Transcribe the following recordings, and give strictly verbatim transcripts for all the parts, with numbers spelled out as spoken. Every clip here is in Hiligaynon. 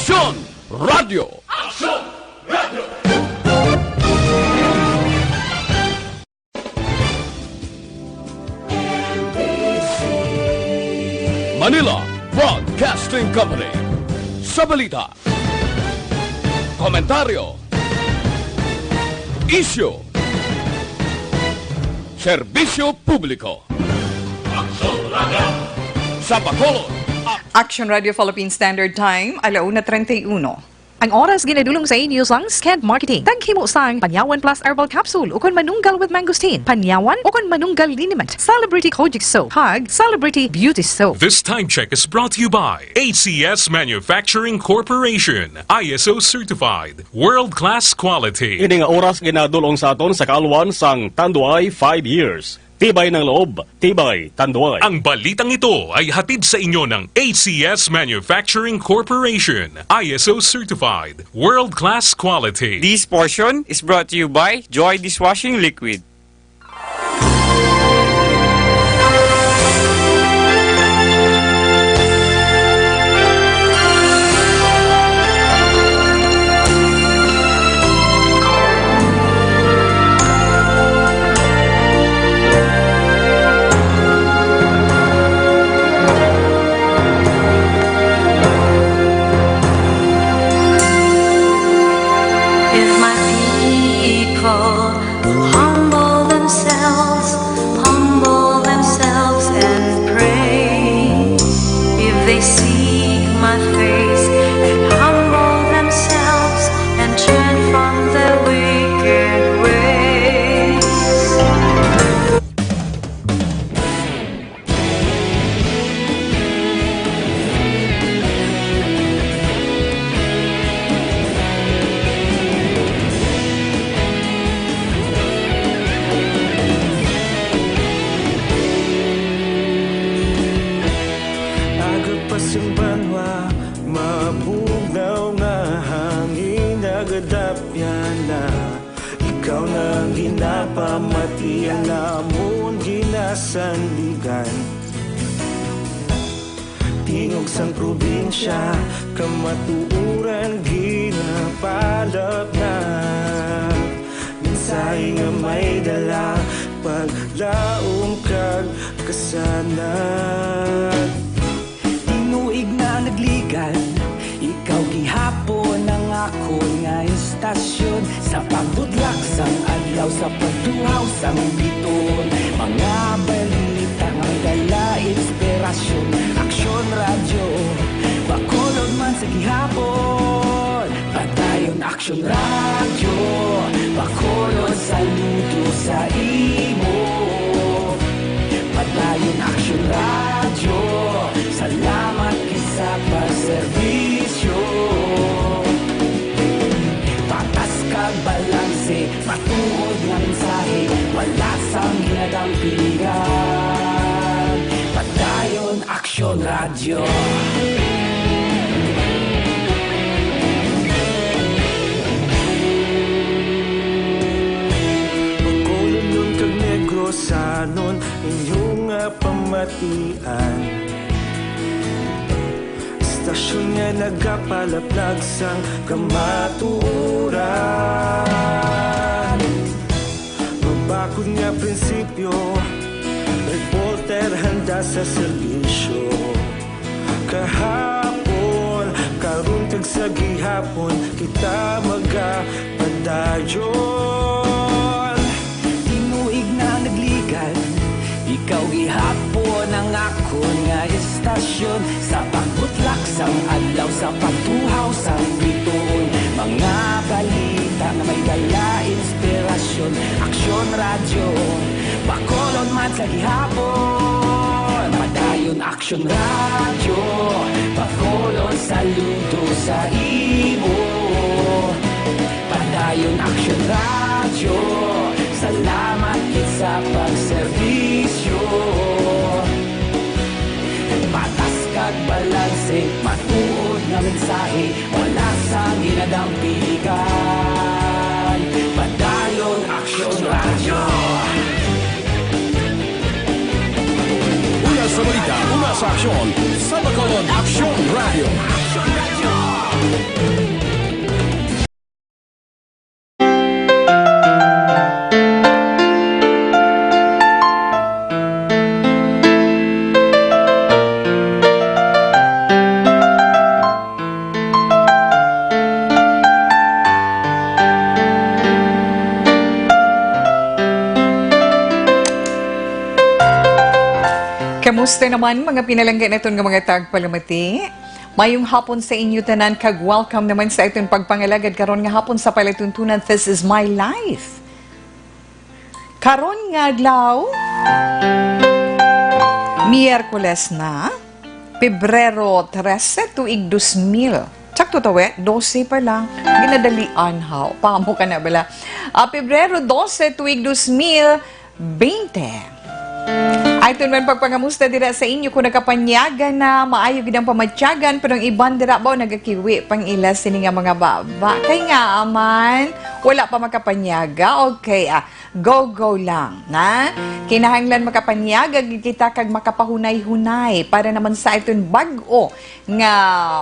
Aksyon Radio! Aksyon Radio! Manila Broadcasting Company. Sa balita, komentaryo, isyu, serbisyo publiko. Aksyon Radio! Sa Bacolod, Aksyon Radio Philippine Standard Time, ala una treinta y uno. Ang oras ginadulong sa inyo sang Sked Marketing. Taghimo sang Panyawan Plus Herbal Capsule ukon Manunggal with Mangosteen, Panyawan ukon Manunggal Liniment, Celebrity Kojic Soap, kag Celebrity Beauty Soap. This time check is brought to you by A C S Manufacturing Corporation, I S O certified, world-class quality. Ini nga oras ginadulong sa aton sa kaalwan sang Tanduay five years. Tibay ng loob, tibay Tanduay. Ang balitang ito ay hatid sa inyo ng A C S Manufacturing Corporation, I S O certified, world-class quality. This portion is brought to you by Joy Dishwashing Liquid. If my people will humble themselves, humble themselves and pray. If they seek my face and humble themselves and turn from their wicked ways. Agod pa sing banwa, mabugnaw nga hangin, nagadapyan na. Ikaw na ang ginapamati, ang amon ginasandigan. Tingog sang probinsya, kamatuoran ginapalapnap. Mensahe nga may dala, paglaom kag kasanag. Tinuig na nagligad, ikaw gihapon ang akon nga istasyon. Sa pagbutlak sang adlaw, sa pagduhaw sang bituon, mga balita nga may dala inspirasyon. Aksyon Radyo, Bacolod man sa gihapon. Padayon Aksyon Radyo, Bacolod, saludo sa imo. Padayon Aksyon Radyo, salamat gid sa pagserbisyo. Patas kag balanse, matuod nga mensahe, wala sang ginadampigan. Padayon Aksyon Radyo. Bacolodnon kag Negrosanon, inyo nga pamatian. Istasyon nga nagapalaplag sang kamatuoran. Mabakod nga prinsipyo, reporter handa sa serbisyo. Kahapon, karon, kag sa gihapon, kita magapadayon. Tinuig na nagligad, ikaw gihapon ang akon nga istasyon. Sa pagbutlak sang adlaw, sa pagtuhaw sang bituon, mga balita nga may dala inspirasyon. Aksyon Radyo, Bacolod man sa gihapon. Padayon Aksyon Radyo, Bacolod, saludo sa imo. Padayon Aksyon Radyo, salamat gid sa pagserbisyo. Patas kag balanse, matuod nga mensahe, wala sang ginadampigan. Padayon Aksyon Radyo. Una sa balita, una sa aksyon, sa Bacolod Aksyon Radyo. Aksyon Radyo. Kumusta naman, mga pinalangga naton nga mga tagpalamati? Mayong hapon sa inyo tanan, kag welcome naman sa aton pagpangalagad karon nga hapon sa palatuntunan This Is My Life. Karon nga adlaw, Miyerkules na, Pebrero trese, tuig dos mil. Sakto to, eh? Dose pa lang. Ginadalian, ha? Pamo ka na bala. Ah, Pebrero dose, tuig dos mil, baynte. Aton man pagpangamusta dira sa inyo, kung nakapanyaga na, maayo gid ang pamatyagan, pero ang iban dira ba nagakiwi pang ila sini nga mga baba. Kay nga man, wala pa makapanyaga. Okay, ah, go, go lang, na? Kinahanglan makapanyaga gid kita kag makapahunay-hunay para naman sa aton bag-o nga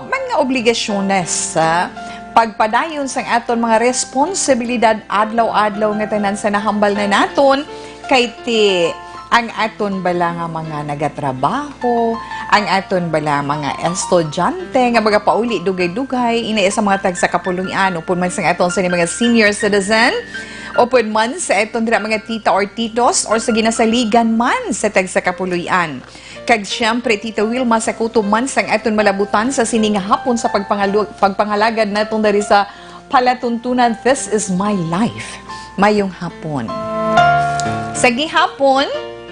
mga obligasyones, ah, pagpadayon sang aton mga responsibilidad adlaw-adlaw nga tanan sa nahambal na naton, kay ti ang aton bala nga mga nagatrabaho, ang aton bala mga estudyante nga magapauli dugay-dugay, ina sa mga tagsa kapuloy-an, upod man sang aton sini mga senior citizen, upod man sa aton dira mga tita or titos, or sa ginasaligan man sa tagsa kapuloy-an. Kag siyempre, Tita Wilma, sa kutob man sang aton malabutan sa sini nga hapon sa pagpangalu-, pagpangalagad naton diri sa palatuntunan, This Is My Life. Mayong hapon. Sa gihapon,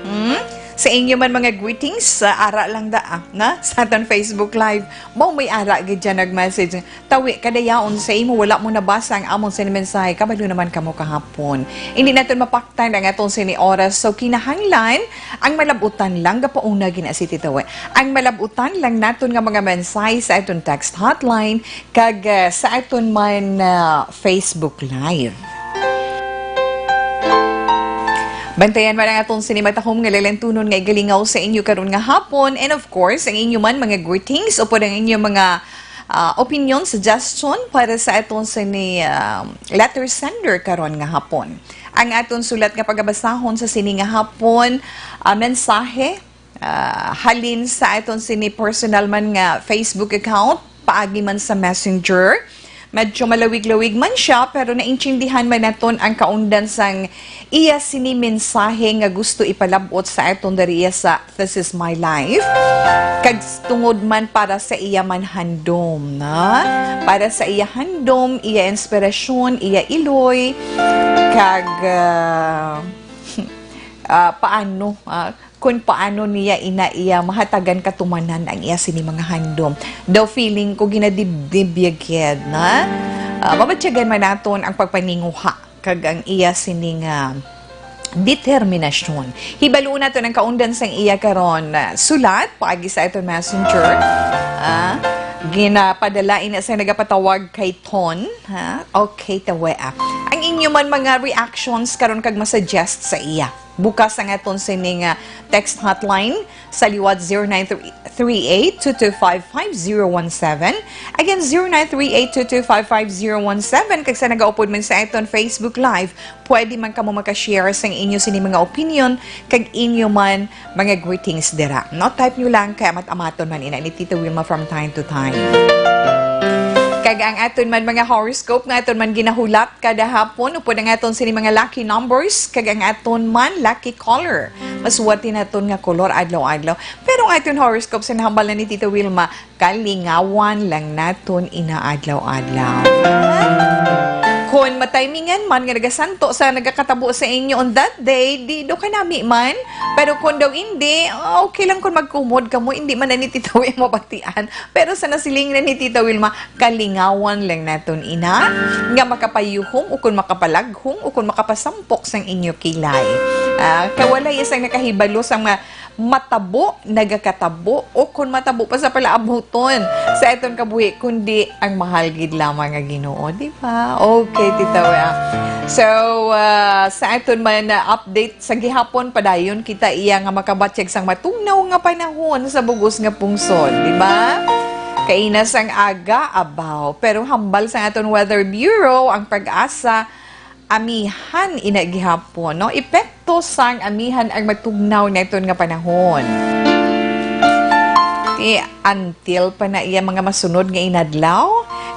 hmm, sa inyo man mga greetings, sa ara lang da, ah, na, sa aton Facebook Live, mao may ara gid dyan nag-message. Tawi, kadayaon sa imo, wala mo nabasa ang amon sa mensahe. Kabalo naman kamo kahapon. Hindi naton mapaktan ang aton sini oras. So, kinahanglan, ang malabutan lang, gapauna gina si Tita Tawi. Ang malabutan lang naton nga mga mensahe sa aton text hotline, kag, ah, sa aton man, ah, Facebook Live. Bantayan man ang aton sini matahom nga lalantunon nga igalingaw sa inyo karon nga hapon. And of course, ang inyo man mga greetings upod ang inyo mga ah, opinion, suggestion para sa aton sini, ah, letter sender karon nga hapon. Ang aton sulat nga pagabasahon sa sini nga hapon, ah, mensahe, ah, halin sa aton sini personal man nga Facebook account, paagi man sa Messenger. Medyo malawig-lawig man siya, pero naintindihan man naton ang kaundan sang iya sini mensahe nga gusto ipalab-ot sa aton diri sa This Is My Life. Kag s-, tungod man para sa iya man handom, na? Para sa iya handom, iya inspirasyon, iya iloy, kag, ah, ah, paano, ah, kung paano niya ina iya mahatagan katumanan ang iya sini mga handom. Daw feeling ko ginadibdib ya gid, na? Ah, mabatyagan man naton ang pagpaninguha kag ang iya sini nga determinasyon. Hibaluon naton ang kaundan sang iya karon, ah, sulat paagi sa aton messenger. Ah, ginapadala ina sa nagapatawag kay Ton, ha? Okay, tawe, ah. Ang inyo man mga reactions karon kag masuggest sa iya. Bukas ang aton sini nga text hotline sa liwat zero nine three eight two two five five zero one seven. Again, zero nine three eight two two five five zero one seven. Kag sa nagaupod man sa aton Facebook Live, pwede man kamo maka-share sang inyo sini mga opinion kag inyo man mga greetings dira. No, type nyo lang kay amat-amaton man ina ni Tita Wilma from time to time. Kag ang aton man mga horoscope nga aton man ginahulat kada hapon, upod ang aton sini mga lucky numbers, kag ang aton man lucky color. Masuwati naton nga kolor adlaw-adlaw. Pero ang aton horoscope sa nahambal na ni Tita Wilma, kalingawan lang naton ina adlaw-adlaw. Kon matimingan man nga nagasanto sa nagakatabo sa inyo on that day, di do kanami man. Pero kon daw hindi, okay lang kon magkumod kamo, hindi man na ni Tita Wilma mabatian. Pero sa nasiling na ni Tita Wilma, kalingawan lang naton ina nga makapayuhom o kon makapalaghom o kon makapasampok sang inyo kilay. Ah, kay walay isang nakahibalo sa mga matabo, nagakatabo, o kon matabo pa sa palaabuton sa aton kabuhi, kundi ang mahal gid lamang nga Ginoo, di ba? Okay, Tita Wea. So, ah, sa aton man na update sa gihapon, padayon kita iya nga makabatyag sang matugnaw nga panahon sa bugos nga pungsod, di ba? Kaina sang aga, abaw. Pero hambal sa aton Weather Bureau, ang PAGASA, amihan ina gihapon, no? Epekto sang amihan ang matugnaw naton nga panahon. Ti, until pa na iya mga masunod nga inadlaw,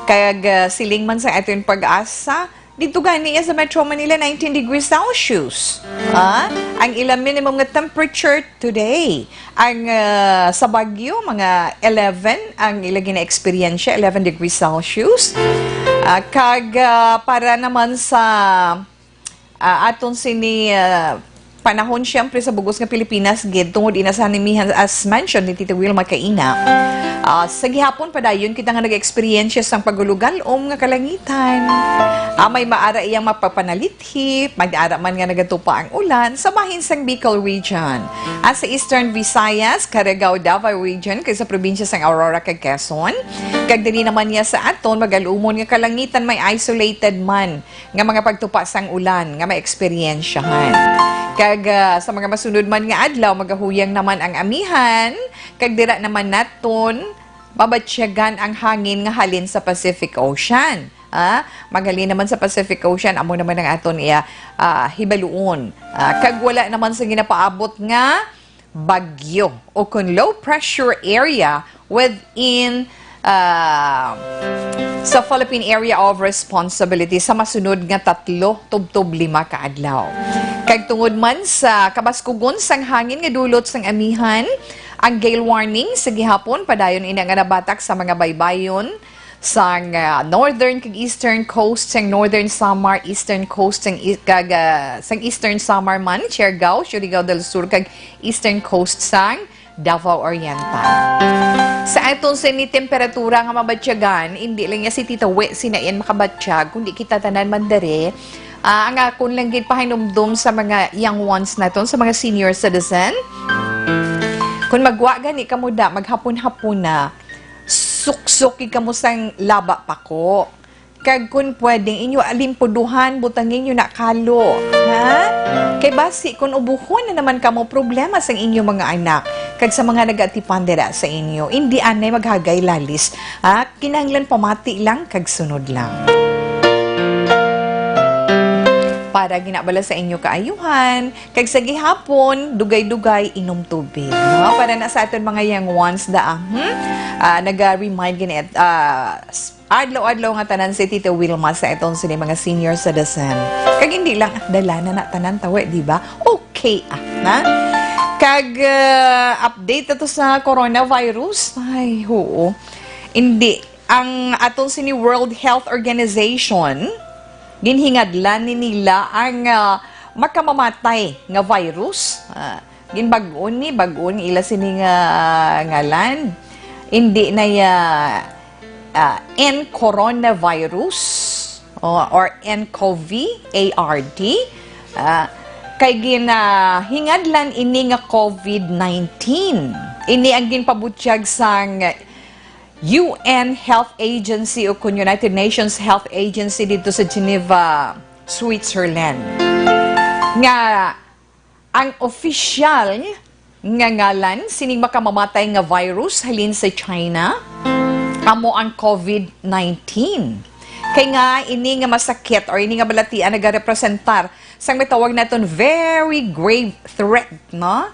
kag, ah, siling man sa aton PAGASA, Dito gani sa Metro Manila, nineteen degrees Celsius. Ah, ang ilang minimum nga temperature today. Ang, ah, sa Baguio, mga eleven ang ila gina-eksperyensya, eleven degrees Celsius. Ah, kag, ah, para naman sa, ah, aton sini, ah, panahon, siyempre, sa bugos nga Pilipinas, gid, tungod ina sa hanimihan, as mentioned ni Tita Wilma kaina. Ah, sa gihapon, padayon kita nga nag-eksperyensya sang pagulugal-om nga kalangitan. Ah, may maara iyang mapapanalit hip, may ara man nga nagatupa ang ulan sa bahin sang Bicol Region. At sa Eastern Visayas, Carigao, Davao Region, kag sa probinsya sang Aurora kag Quezon. Kag diri naman niya sa aton, magalumon nga kalangitan, may isolated man nga mga pagtupa sang ulan nga maeksperiensyahan. Kag, ah, sa mga masunod man nga adlaw, magahuyang naman ang amihan, kag dira naman naton mabatyagan ang hangin nga halin sa Pacific Ocean. Ah, maghalin naman sa Pacific Ocean, amo naman ang aton iya, ah, hibaluon. Ah, kag wala naman sa ginapaabot nga bagyo o kon low pressure area within, ah, sa Philippine Area of Responsibility sa masunod nga tatlo tubtob lima ka adlaw. Kag tungod man sa kabaskugon sang hangin nga dulot sang amihan, ang gale warning sa gihapon padayon ina nga nabatak sa mga baybayon sang, ah, northern kag eastern coast sang Northern Samar, eastern coast sang i-, kag, ah, sang Eastern Samar man, Siargao, Surigao del Sur, kag eastern coast sang Davao Oriental. Sa aton sini temperatura nga mabatyagan, indi lang ya si Tita We sina yan makabatyag, kundi kita tanan man dere. Ah, ang akon lang gid pahinumdom sa mga young ones naton, sa mga senior citizen. Kung magwa gani kamo da, maghapon-hapon na, suksoki kamo sang laba pako. Kag kun pwedeng, inyo alimpuduhan, butangi nyo na kalo. Ha? Kay basi, kun ubuhon na naman kamo, problema sang inyo mga anak, kag sa mga nagatipan dira sa inyo, indi anay maghagay lalis. Ha? Kinahanglan pamati lang, kag sunod lang. Para ginabala sa inyo kaayuhan, kag sa gihapon, dugay-dugay, inom tubig. No? Para na sa aton mga young ones, da, ah, hmm? Ah, naga-remind gini, ah, s-, adlaw-adlaw nga tanan si Tita Wilma sa aton sini mga senior citizen. Kag hindi lang, ah, dala na na tanan tawe, di ba? Okay, ah, na? Kag, ah, update ato sa coronavirus. Ay, oo. Hindi. Ang aton sini World Health Organization, ginhingadlan ni nila ang, ah, makamamatay nga virus. Ah, ginbag-on ni, bag-on ila sini nga ngalan. Hindi na ya, ah, N coronavirus o, or N cov, A R T. Ah, kay ginahingadlan ini nga covid nineteen. Ini ang ginpabutyag sang U N Health Agency o kun United Nations Health Agency dito sa Geneva, Switzerland, nga ang opisyal nga ngalan sining makamamatay nga virus halin sa China amo ang covid nineteen. Kay nga ini nga masakit or ini nga balatian nagarepresentar sang matawag naton very grave threat, no?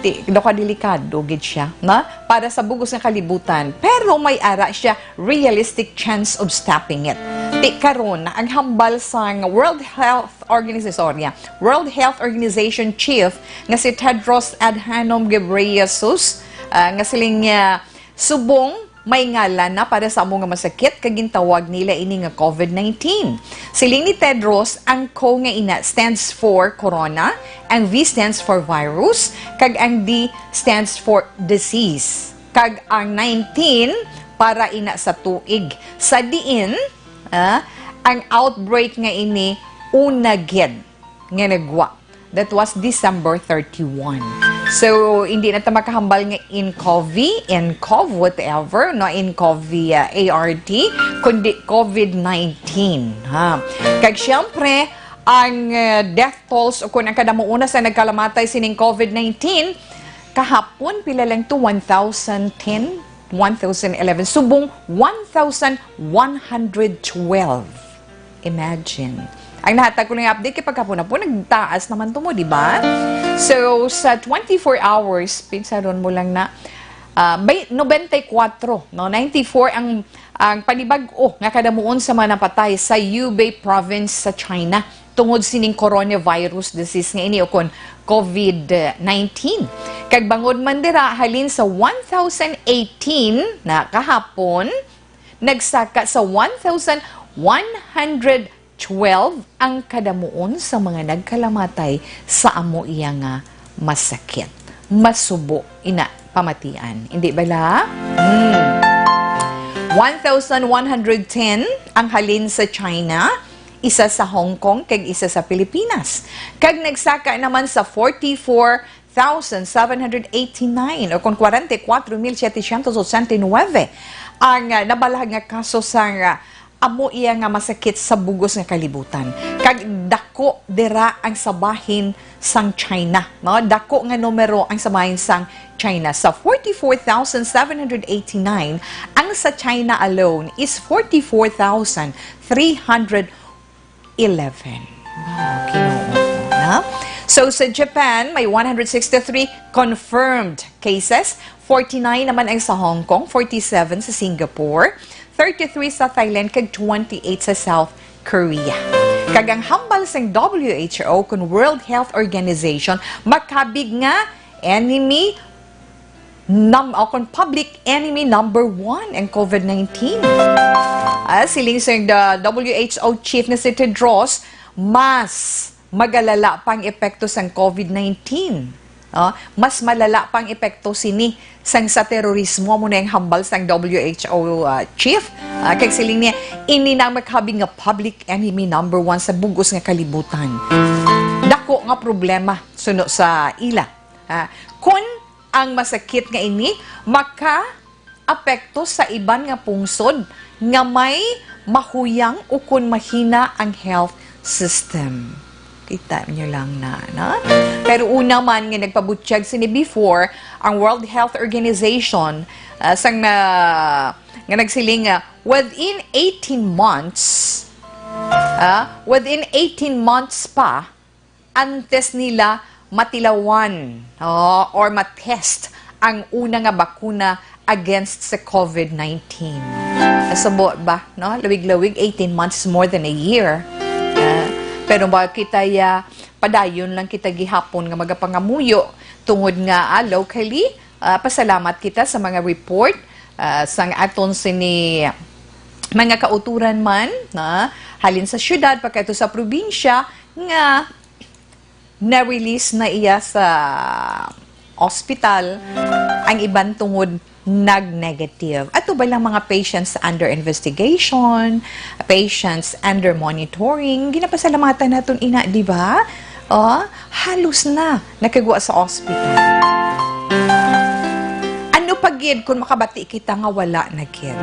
Ti-, delikado gid siya, no? Para sa bugos nga kalibutan. Pero may ara siya realistic chance of stopping it. Ti karon, ang hambal sang World Health Organization, sorry, ah, World Health Organization Chief nga si Tedros Adhanom Ghebreyesus, ah, nga siling niya, subong may ngalan na para sa amo nga masakit, kag gintawag nila ini nga covid nineteen. Siling ni Tedros, ang co nga ina stands for corona, ang V stands for virus, kag ang D stands for disease, kag ang nineteen para ina sa tuig. Sa diin, ah, ang outbreak nga ini una gid nga nagwa. That was December thirty-one. So, hindi na ta makahambal nga N cov, N cov, whatever, no, N cov, uh, A R T, kundi covid nineteen, ha. Kag siyempre, ang, uh, death tolls o kung ang kadamuuna sa nagkalamatay sining covid nineteen, kahapon, pila lang to, one thousand ten, one thousand eleven, subong one thousand one hundred twelve. Imagine. Ang nahatag ko lang update kay paghapon na po, nagtaas naman to mo, di ba? So, sa twenty-four hours, pinsaron mo lang na, Ah, bay-, nobenta y kuwatro, no? Ninety-four ang, ang panibag-o nga kadamuon sa mga napatay sa Hubei province sa China tungod sining coronavirus disease nga ini, o kon COVID nineteen. Kag bangod man dira, halin sa one thousand eighteen na kahapon, nagsaka sa one thousand one hundred twelve ang kadamuon sa mga nagkalamatay sa amo iya nga masakit. Masubo ina pamatian, indi bala? Hmm. One thousand one hundred ten ang halin sa China, isa sa Hong Kong, kag isa sa Pilipinas. Kag nagsaka naman sa forty-four thousand seven hundred eighty-nine, o kon forty-four mil setecientos ochenta y nueve, ang, ah, nabalhag nga kaso sang, ah, amo iya nga masakit sa bug-os nga kalibutan. Kag dako dira ang sa bahin sang China, no? Dako nga numero ang sa bahin sang China. Sa forty-four thousand seven hundred eighty-nine, ang sa China alone is forty-four thousand three hundred eleven. Wow, Ginoo ko, ha? So, sa Japan, may one hundred sixty-three confirmed cases, forty-nine naman ang sa Hong Kong, forty-seven sa Singapore, thirty-three sa Thailand, kag twenty-eight sa South Korea. Kag ang hambal sang W H O, kun World Health Organization, makabig nga enemy num-, o kon public enemy number one ang COVID nineteen. Ah, siling sang the W H O chief na si Tedros, mas magalala pa ang epekto sang COVID nineteen. Ah, mas malala pa ang epekto sini sang sa terorismo, amo na ang hambal sang W H O, ah, chief. Ah, kag siling niya, ini na ang makabig nga public enemy number one sa bug-os nga kalibutan. Dako nga problema suno sa ila. Ah, kun ang masakit nga ini makaapekto sa iban nga pungsod nga may mahuyang ukon mahina ang health system. Kita niyo lang na, no? Pero una man nga nagpabutyag sini before, ang World Health Organization, ah, sang na, nga nagsiling nga within eighteen months, ah, within eighteen months pa, antes nila matilawan, oh, or matest ang una nga bakuna against sa COVID nineteen. Nasubo ba, no? Lawig-lawig, eighteen months is more than a year. Ah, pero ba kita ya, padayon lang kita gihapon nga magapangamuyo tungod nga, ah, locally, ah, pasalamat kita sa mga report, ah, sang aton sini mga kauturan man, na halin sa syudad pagkadto sa probinsya nga na-release na iya sa ospital, ang iban tungod nag-negative. Ato ba lang mga patients under investigation, patients under monitoring, ginapasalamatan naton ina, di ba? Oh, halos na nakagwa sa ospital. Ano pa gid kung makabati kita nga wala na gid?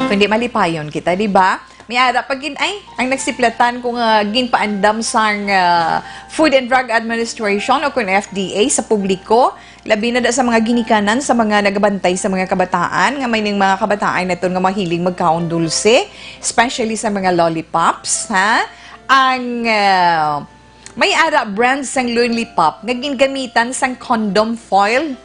Kundi malipayon kita, di ba? May ara pa gid ay ang nagsiplatan ko nga ginpaandam sang, ah, Food and Drug Administration o kun F D A sa publiko, labi na da sa mga ginikanan sa mga nagabantay sa mga kabataan, nga may ning mga kabataan naton nga mahilig magkaon dulce, especially sa mga lollipops, ha? Ang, ah, may ara brand sang lollipop nga gingamitan sang condom foil.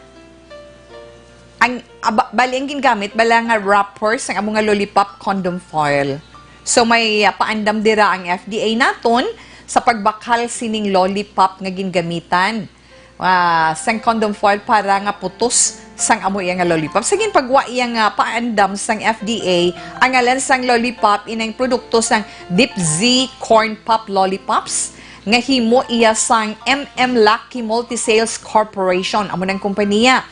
Ang, aba-, bali ang gingamit bala nga wrapper sang amo nga lollipop condom foil. So may, ah, paandam dira ang F D A naton sa pagbakal sining lollipop nga gingamitan, ah, sang condom foil para nga putos sang amo iya nga lollipop. Sa ginpagwa iya nga paandam sang F D A, ang ngalan sang lollipop inang produkto sang Deep Z Corn Pop Lollipops nga himo iya sang M M Lucky Multisales Corporation, amo nang kompanya.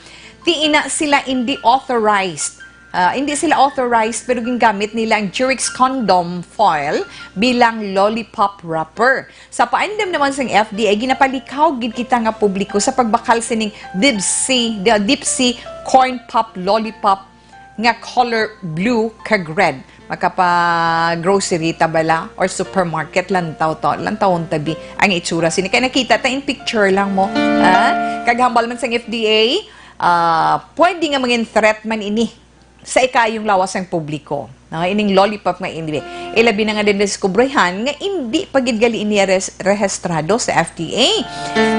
Ti ina sila indi authorized. Ah, indi sila authorized, pero gingamit nila ang Durex condom foil bilang lollipop wrapper. Sa paandam naman sang F D A, ginapalikaw gid kita nga publiko sa pagbakal sining Deep Sea, the Deep Sea Corn Pop Lollipop nga color blue kag red. Makapa-grocery ta bala or supermarket, lantaw to, lantawon ta bi ang itsura sini. Kay nakita ta in picture lang mo. Ah? Kag hambal man sang F D A, ah, pwede nga mangin threat man ini sa ikaayong lawas sang publiko. No, ining lollipop nga ini, ilabi na nga din diskubrehan nga indi pa gid gali ini res-, rehistrado sa F D A.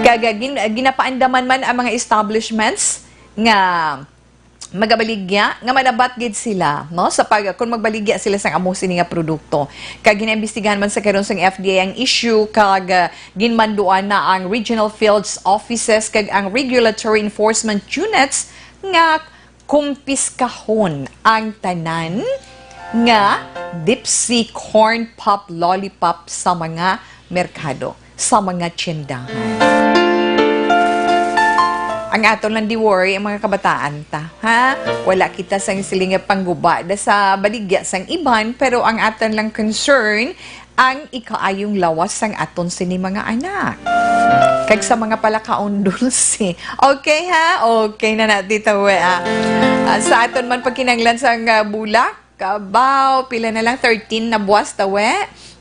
Kag, ah, gin-, ah, ginapaandaman man ang mga establishments nga magabaligya, nga manabat gid sila, no, sa pag, kung magbaligya sila sang amo sini nga produkto. Kag ginaimbestigahan man sa karon sang F D A ang issue, kag, ah, ginmanduan na ang regional field offices kag ang regulatory enforcement units nga kumpiskahon ang tanan nga Dipsy Corn Pop Lollipop sa mga merkado, sa mga tyendahan. Ang aton lang di worry, ang mga kabataan ta, ha? Wala kita sang siling nga pangguba da sa baligya sang iban, pero ang aton lang concern, ang ikaayong lawas sang aton sini mga anak. Kag sa mga palakaon dulce. Okay, ha? Okay na na, Tita We, ah. Ah, sa aton man pagkinahanglan sang, ah, bulak, kabaw, pila na lang, thirteen na buwas, ta, We.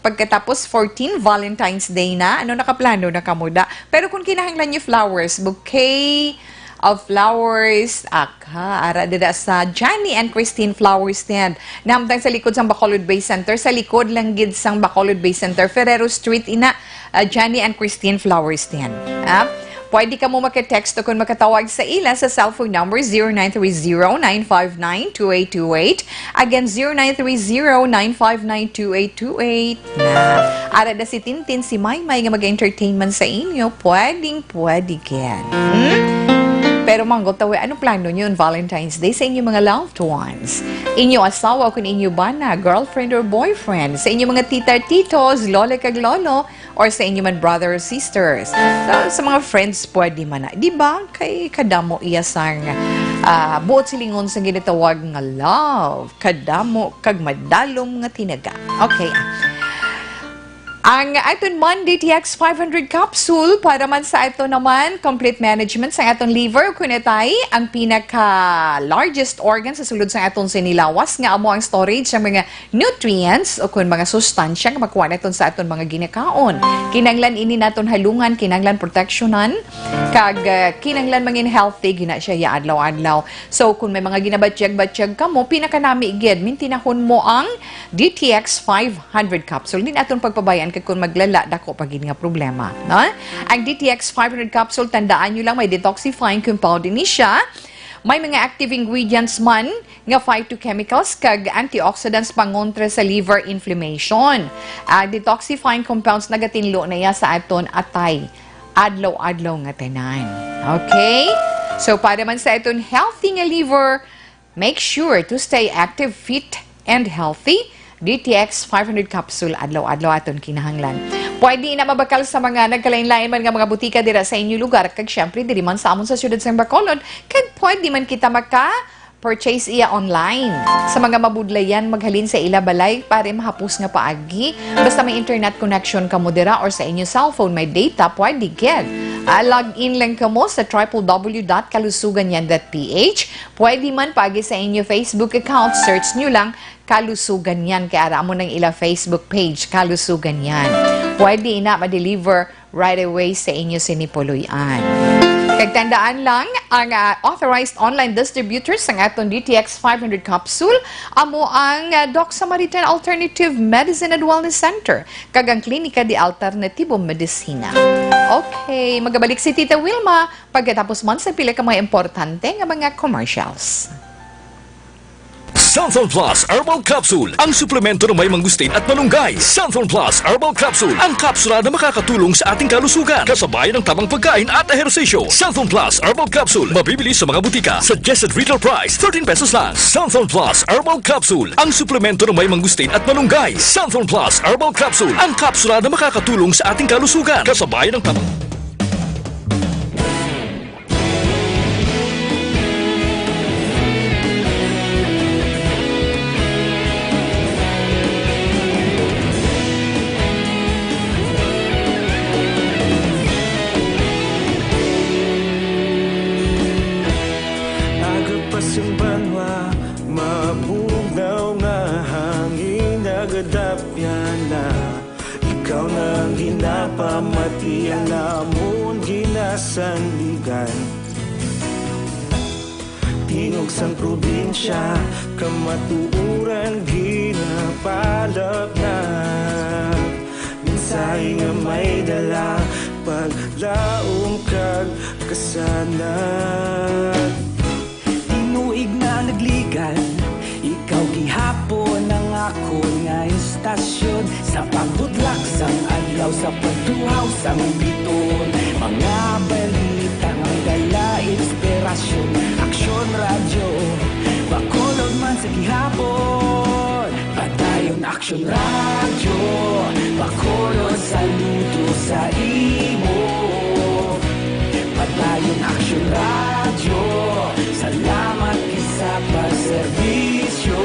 Pagkatapos, fourteen, Valentine's Day na. Ano, nakaplano na kamo da? Pero kung kinahanglan niyo flowers, bouquet of flowers, aka, ara dida sa Johnny and Christine Flower Stand. Nahamtang sa likod sang Bacolod Bay Center, sa likod lang gid sang Bacolod Bay Center, Ferrero Street ina, ah, Johnny and Christine Flower Stand. Ah, pwede kamo maka-text o kung makatawag sa ila sa cellphone number zero nine three zero, nine five nine, two eight two eight. Again, zero nine three zero, nine five nine, two eight two eight. Na, ara na si Tintin, si Maymay nga mag-entertainment sa inyo. Pwedeng pwede gid. Hmm? Pero manggo ta, We, ano plano niyo on Valentine's Day sa inyong mga loved ones? Inyo asawa o kung inyo bana, girlfriend or boyfriend, sa inyong mga tita, titos, lola kag lolo, or sa inyo man brother or sisters. Sa, sa mga friends, pwede man na. Di ba? Kay kadamo iya sang, ah, buot silingon sang ginatawag nga love. Kadamo kag madalom nga tinaga. Okay. Ang aton man D T X five hundred capsule para man sa aton naman complete management sa aton liver, kun atay ang pinaka largest organ sa sulod sa aton sinilawas nga amo ang storage sa mga nutrients o kun mga sustansya nga makuha naton sa aton mga ginakaon. Kinanglan ini naton halungan, kinanglan proteksyonan, kag, ah, kinanglan mangin healthy gina siya ya adlaw-adlaw. So, kung may mga ginabatyag-batyag kamo, pinakanami gid, mintinahon mo ang D T X five hundred capsule. Din aton pagpabayaan kay kung maglala, dako pa gid nga problema, no? Ang D T X five hundred capsule, tandaan nyo lang, may detoxifying compound ini siya. May mga active ingredients man nga phytochemicals kag antioxidants pangontra sa liver inflammation. Ang detoxifying compounds nagatinlo na iya sa aton atay adlaw-adlaw nga tanan. Okay? So, para man sa aton healthy nga liver, make sure to stay active, fit, and healthy. D T X five hundred capsule adlaw-adlaw aton kinahanglan. Pwede na mabakal sa mga nagkalain-lain man nga mga butika dira sa inyo lugar, kag syempre diri man sa amon sa siyudad sa Bacolod, kag pwede man kita maka purchase iya online. Sa mga mabudlayan, maghalin sa ila balay para mahapos nga paagi. Basta may internet connection kamo dira or sa inyo cellphone may data, pwede gid. Ah, log in lang kamo sa triple W dot kalusugan yan dot P H. Pwede man paagi sa inyo Facebook account, search nyo lang Kalusugan Yan. Kay ara mo nang ila Facebook page, Kalusugan Yan. Pwede ina ma-deliver right away sa inyo sini puloy-an. Kag tandaan lang, ang, ah, authorized online distributor sang aton D T X five hundred capsule amo ang, ah, Doc Samaritan Alternative Medicine and Wellness Center kag ang Klinika de Alternativo Medicina. Okay, magabalik si Tita Wilma pagkatapos man sa pila ka mga importante nga mga commercials. Santhon Plus Herbal Capsule, ang suplemento ng may mangustin at malunggay. Santhon Plus Herbal Capsule, ang kapsula na makakatulong sa ating kalusugan, kasabay ng tamang pagkain at ehersisyo. Santhon Plus Herbal Capsule, mabibili sa mga butika. Suggested retail price, thirteen pesos lang. Santhon Plus Herbal Capsule, ang suplemento ng may mangustin at malunggay. Santhon Plus Herbal Capsule, ang kapsula na makakatulong sa ating kalusugan, kasabay ng tamang Agapas ang banwa, mabugnaw nga hangin, nagadapyan na. Ikaw na ang ginapamati, ang amon ginasandigan. Di Tingog sang probinsya, kamatuoran ginapalapnag. Mensahe nga may dala, paglaom kag kasanag. Tinuig na nagligan, ikaw gihapon ang akon nga istasyon. Sa pagbutlak sang adlaw, sa pagtuhaw sang bituon, mga balita nga may dala inspirasyon. Aksyon Radyo, Bacolod man sa gihapon. Padayon Aksyon Radyo, Bacolod, saludo sa imo. Padayon Aksyon Radyo, salamat gid sa pagserbisyo.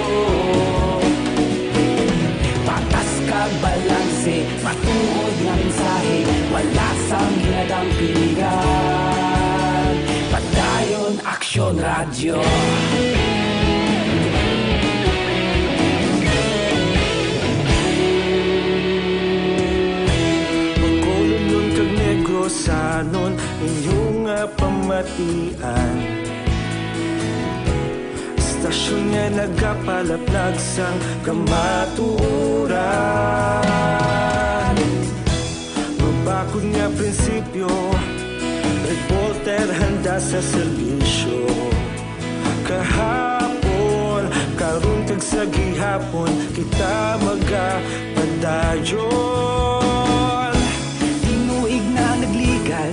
Patas kag balanse, matuod nga mensahe, wala sang ginadampigan. Padayon Aksyon Radyo. Bacolodnon kag Negrosanon, inyo nga pamatian. Istasyon nga nagapalaplag sang kamatuoran. Mabakod nga prinsipyo, reporter handa sa serbisyo. Kahapon, karon kag sa gihapon, kita magapadayon. Tinuig na nagligan,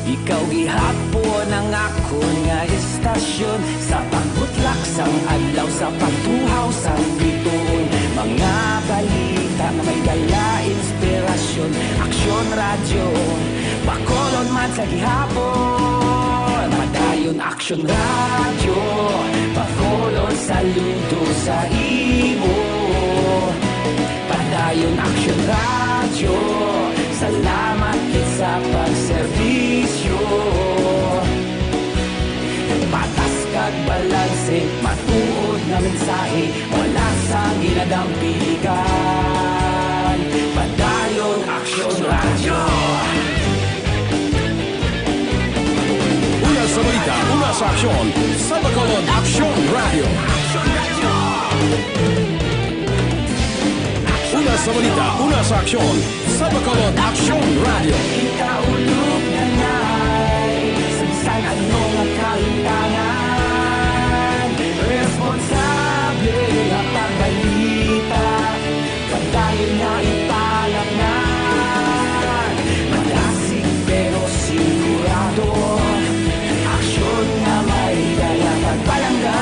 ikaw gihapon ang akon nga istasyon. Sa pagbutlak sang adlaw, sa pagtuhaw sang bituon, mga balita nga may dala inspirasyon. Aksyon Radyo, Bacolod man sa gihapon. Padayon Aksyon Radyo, Bacolod, saludo sa imo. Padayon Aksyon Radyo, salamat gid sa pagserbisyo. Patas kag balanse, matuod nga mensahe, wala sang ginadampigan. Padayon Aksyon Radyo. Una sa balita, una sa aksyon, sa Bacolod Aksyon Radyo. Una sa balita, una sa aksyon, sa Bacolod Aksyon Radyo. Kaulog na ngay, sa bisan ano nga kahimtangan, responsable nga pagbalita. Padayon nga ipalapngan, madasig pero sigurado. Aksyon nga may dala kag palangga.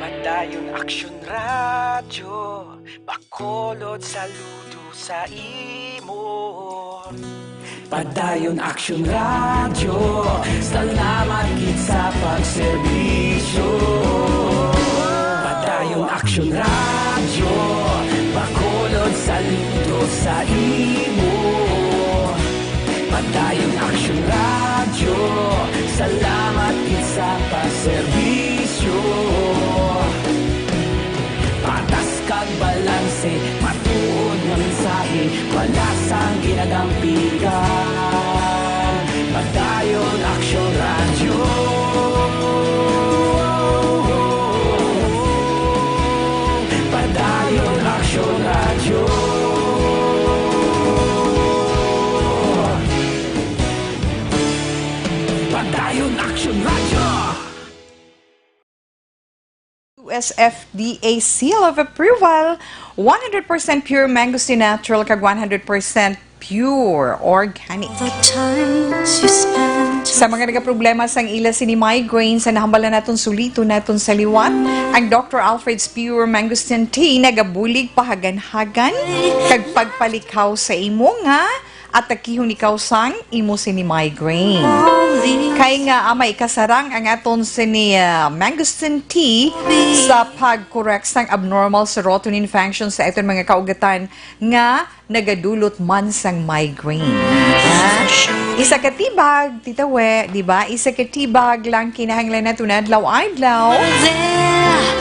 Padayon Aksyon Radyo, Bacolod, saludo sa imo. Padayon Aksyon Radyo, salamat gid sa pagserbisyo. Padayon Aksyon Radyo, Bacolod, saludo sa imo. Padayon Aksyon Radyo, salamat gid sa pagserbisyo. Patas kag balanse, matuod nga mensahe, wala sang ginadampigan. Padayon Aksyon Radyo. Padayon Aksyon Radyo. Padayon Aksyon Radyo. U S F D A seal of approval, one hundred percent pure mangosteen natural kag one hundred percent pure organic. The times you spend Sa mga nagaproblema sang ila sini migraine, sa nahambal na naton suliton naton sa liwat, ang Doctor Alfred's Pure Mangosteen Tea nagabulig pahaganhagan kag pagpalikhaw sa imo nga atakihon ikaw sang imo sini migraine. Kay nga, ah, maikasarang ang aton sini, ah, mangosteen tea sa pag-correct sang abnormal serotonin function sa aton mga kaugatan nga nagadulot man sang migraine. Ha? Isa ka tibag, Tita We, di ba? Isa ka tibag lang kinahanglan naton adlaw-adlaw.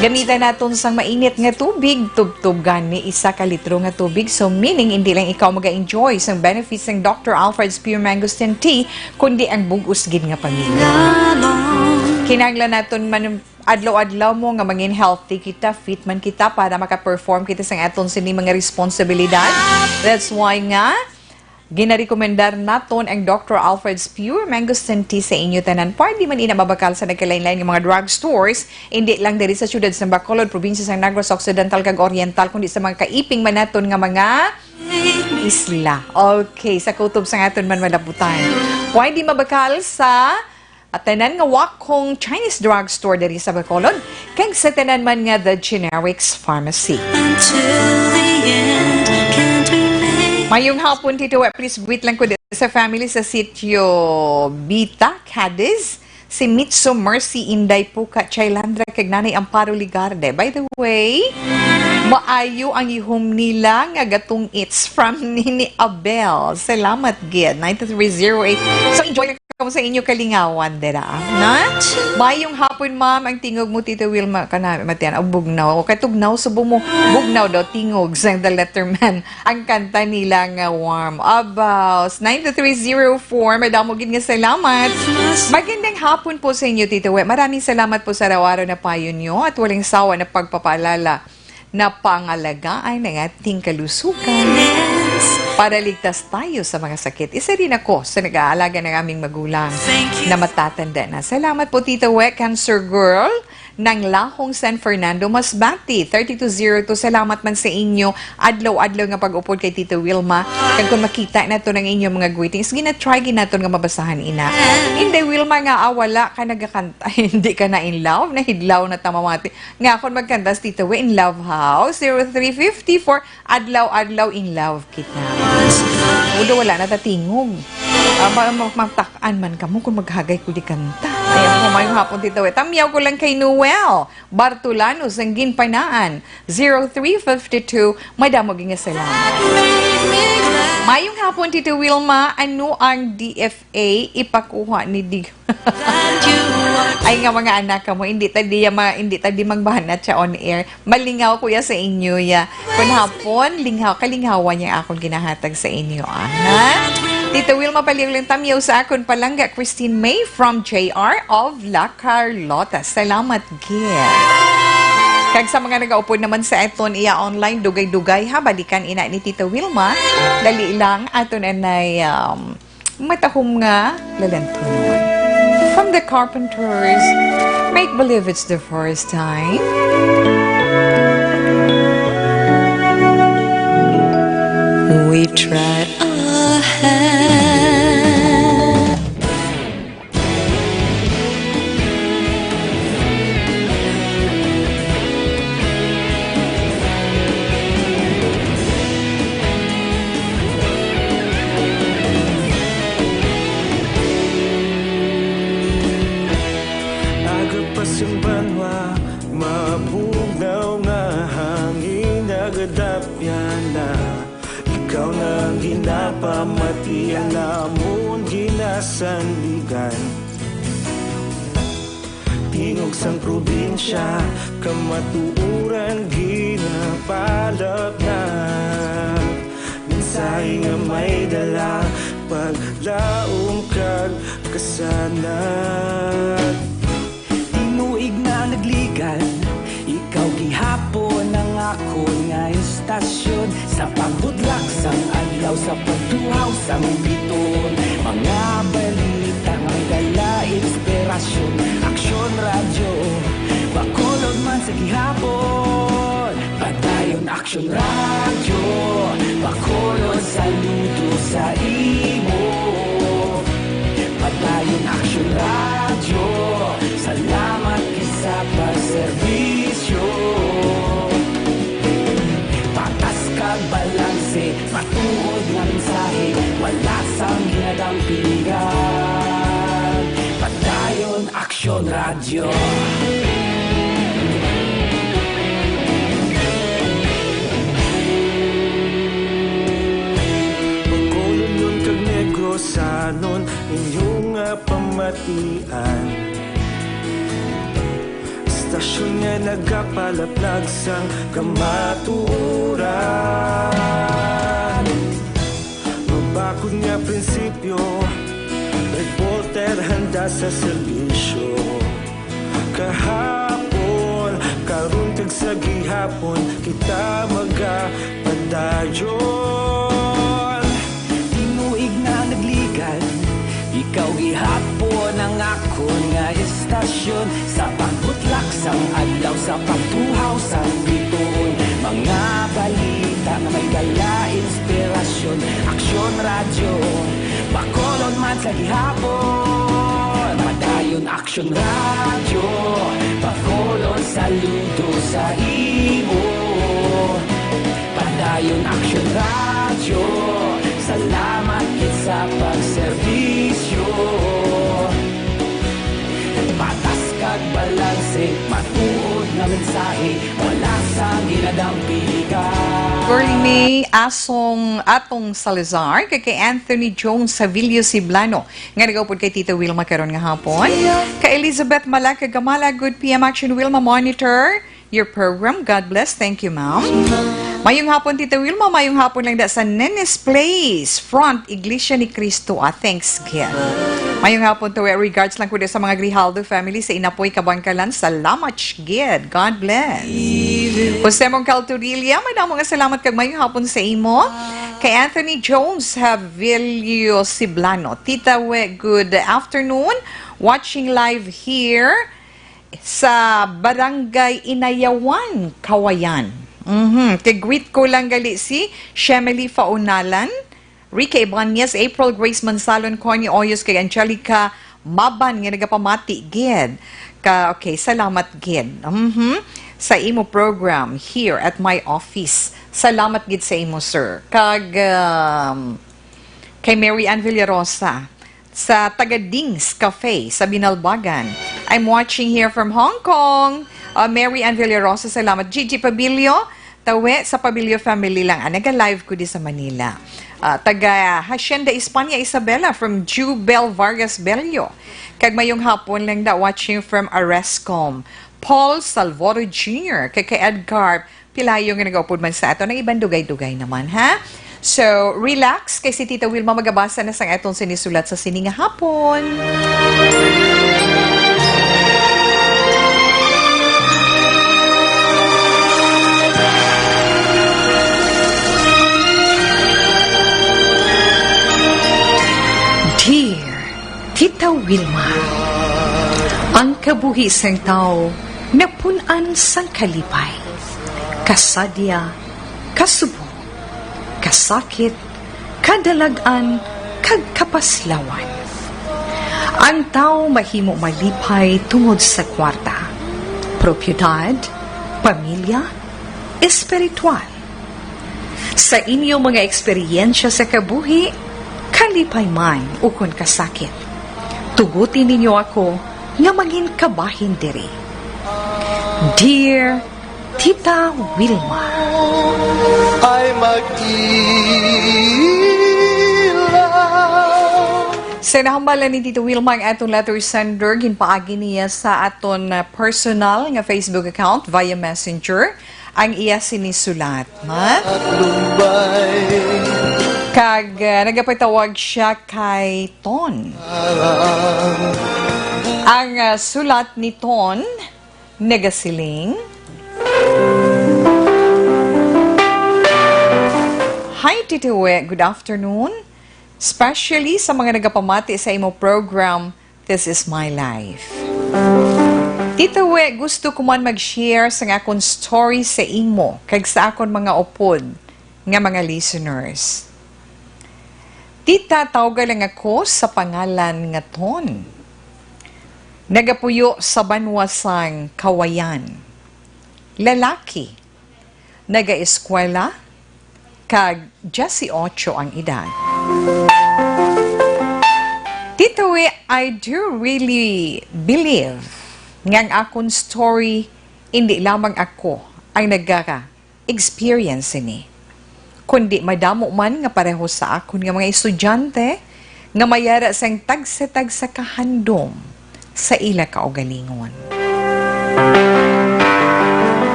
Gamitan naton sang mainit nga tubig, tubtob gani isa ka litro nga tubig. So, meaning, hindi lang ikaw maga-enjoy sang benefits sang Doctor Alfred's Pure Mangosteen Tea, kundi ang bug-os gid nga pamilya. Kinahanglan naton man adlaw-adlaw mo nga mangin healthy kita, fit man kita para maka-perform kita sang aton sini mga responsibilidad. That's why nga ginarekomendar naton ang Doctor Alfred's Pure Mangosteen Tea sa inyo tanan. Pwede man ina mabakal sa nagkalain-lain nga mga drugstores, hindi lang diri sa siyudad sa Bacolod, probinsya sa Negros Occidental kag Oriental, kundi sa mga kaiping man naton nga mga isla. Okay, sa kutob sang aton man malabutan. Pwede mabakal sa tanan nga Wacom Chinese Drugstore diri sa Bacolod, kag sa tanan man nga The Generics Pharmacy. Until the end can remain. Mayong hapon, Tito We. Please greet lang ko di-, sa family sa Sitio Bita, Cadiz. Si Mitsu, Mercy, Inday Puka, Chailandra, kag Nanay Amparo Ligarde. By the way, maayo ang ihum nila nga gatong-its from Nini Abel. Salamat gid. Nine three zero eight. So, enjoy lang kamo sa inyo kalingawan dira, na? Mayong hapon, ma'am. Ang tingog mo, Tita Wilma, kana, matian, ang bugnaw. O, katugnaw, subo mo. Bugnaw daw, tingog, sang The Letterman. Ang kanta nila nga Warm. Abaw, nine two three zero four, madamo gid nga salamat. Magandang hapon po sa inyo, Tito We. Maraming salamat po sa araw-araw na payo nyo at walang sawa na pagpapaalala na pangalagaan ang ating kalusugan para ligtas tayo sa mga sakit. Isa rin ako sa nag-aalaga ng aming magulang na matatanda na. Salamat po, Tito We, Cancer Girl ng Lahong San Fernando, Masbate, thirty-two zero two. Salamat man sa inyo adlaw-adlaw nga pag-upod kay Tita Wilma. Kag kung makita nato ang inyong mga greetings, gina-try gid naton nga mabasahan ina. Inday Wilma nga, ah, wala ka nagakanta, hindi ka na in love, nahidlaw na ta mamati. Nga akon magkanta si Tita We in Love House, zero three fifty-four, adlaw-adlaw in love kita. Although wala na ta tingog. Ah, ma-, ma-, matak-an man kamo kung maghagay ko di kanta. Ay, ako, mayong hapon, Tita We. Tamyaw ko lang kay Noel Bartolano sang Ginpanaan, zero three fifty-two. Madamo gid nga salamat. Mayong hapon, Tita Wilma. Ano ang D F A ipakuha ni Dig? Ay nga mga anak kamo, hindi ta di ma-, hindi ta di magbahanat siya on air. Malingaw ko ya sa inyo ya. Kun hapon, lingaw, kalingawan niya akong ginahatag sa inyo, ah. Ha? Tita Wilma, paliw lang tamyaw sa akon palangga, Christine May from J R of La Carlota. Salamat gid. Kag sa mga nagaupod naman sa aton iya online, dugay-dugay ha, balikan ina ni Tita Wilma. Dali lang, aton anay, um, matahom nga lalantunon. From the Carpenters, Make Believe It's the First Time. We tried our hand. Aga pa sing banwa, mabugnaw nga hangin, nagadapyan na. Ikaw na ang ginapamati, ang amon ginasandigan. Tingog sang probinsya, kamatuoran ginapalapnap. Mensahe nga may dala, paglaom kag kasanag. Tinuig na ang nagligan, ikaw gihapon ang akon nga istasyon. Sa pagbudlak sang adlaw, sa pagduhaw sang biton, mga balita may dala inspirasyon. Aksyon Radyo, Bacolod man sa gihapon. Padayon Aksyon Radyo, Bacolod, saludo sa imo. Padayon Aksyon Radyo, salamat gid sa pagserbisyo. Patas kag balanse, matuod nga mensahe, wala Radyo. Bacolodnon kag Negrosanon, inyo nga pamatian. Estasyon nga nagapalaplag sang kamatuoran. Mabakod nga prinsipyo, reporter handa sa serbisyo. Kahapon, karon kag sa gihapon, kita magapadayon. Tinuig na nagligad, ikaw gihapon ang akon nga estasyon. Sa pagbutlak sang adlaw, sa pagtuhaw sang bituon, mga balita nga may dala inspirasyon. Aksyon Radyo, Bacolod man sa gihapon. Padayon Aksyon Radyo, Bacolod, saludo sa imo. Padayon Aksyon Radyo, salamat gid sa pagserbisyo. Patas kag balanse, matuod nga mensahe, wala sang ginadampigan. Girlie May Asong Atong Salazar, kay, kay Anthony Jones Savilio Siblano, nga nagaupod kay Tita Wilma karon nga hapon. Kay Elizabeth Malacagamala, good P M Action Wilma, monitor your program. God bless. Thank you, ma'am. Mayong hapon, Tita Wilma. Mayong hapon lang da sa Nene's Place, front, Iglesia ni Cristo. Ah, thanks, gid. Mayong hapon, Tawe. Regards lang ko di sa mga Grijaldo family sa Inapoy, Kabankalan. Salamat, gid. God bless. Jose Mongcal Turilla, madamo nga salamat kag mayong hapon sa imo. Kay Anthony Jones Havilio Siblano. Tita We, good afternoon. Watching live here sa Barangay Inayawan, Kawayan. Mhm. Kay greet ko lang gali si Shemely Faunalan, Ricky Ibanez, April Grace Mansalon, Connie Oyos, kay Angelica Maban nga nagapamati gid. Ka, okay, salamat gid. Mhm. Sa imo program here at my office. Salamat gid sa imo, sir. Kag, um, kay Mary Ann Villarosa sa taga Dings Cafe sa Binalbagan. I'm watching here from Hong Kong. Uh, Mary Ann Villarosa, salamat. Gigi Pabilio, Tawe sa Pabilio family lang. Ah, naga-live ko di sa Manila. Ah, taga Hacienda España, Isabela, from Jubel Vargas Bello. Kag mayong hapon lang da, watching from Arescom. Paul Salvoro Junior, kay, kay Edgar Pilayo nga nagaupod man sa aton. Ang iban dugay-dugay naman, ha? So, relax, kay si Tita Wilma magabasa na sang aton sinisulat sa sini nga hapon. Dear Tita Wilma, ang kabuhi sang tawo napun-an sang kalipay, kasadya, kasubo, kasakit, kadalag-an, kag kapaslawan. Ang tawo mahimo malipay tungod sa kwarta, propiedad, pamilya, espiritual. Sa inyo mga eksperyensya sa kabuhi, kalipay man ukon kasakit, tuguti ninyo ako nga mangin kabahin diri. Dear Tita Wilma. Ay mag-ilaw. Sa nahambalan ni Tita Wilma ang aton letter sender, ginpaagi niya sa aton, uh, personal nga Facebook account via Messenger ang iya sinisulat, ha? At lumbay. Kag, uh, nagapatawag siya kay Ton. Ang, uh, sulat ni Ton nagasiling, "Hi, Tita We. Good afternoon. Especially sa mga nagapamati sa imo program, This Is My Life. Tita We, gusto ko man mag-share sa akon story sa imo kag sa akon mga upod nga mga listeners." Tita, tawga lang ako sa pangalan nga Ton. Nagapuyo sa banwa sang Kawayan. Lalaki. Nagaeskwela, kag diyesyocho ang edad. Tita Anyway, I do really believe nga ang akon story, hindi lamang ako ang nagaka-experience sini, kundi madamo man nga pareho sa akon nga mga estudyante nga may ara sang tagsa-tagsa ka handom sa ila kaugalingon.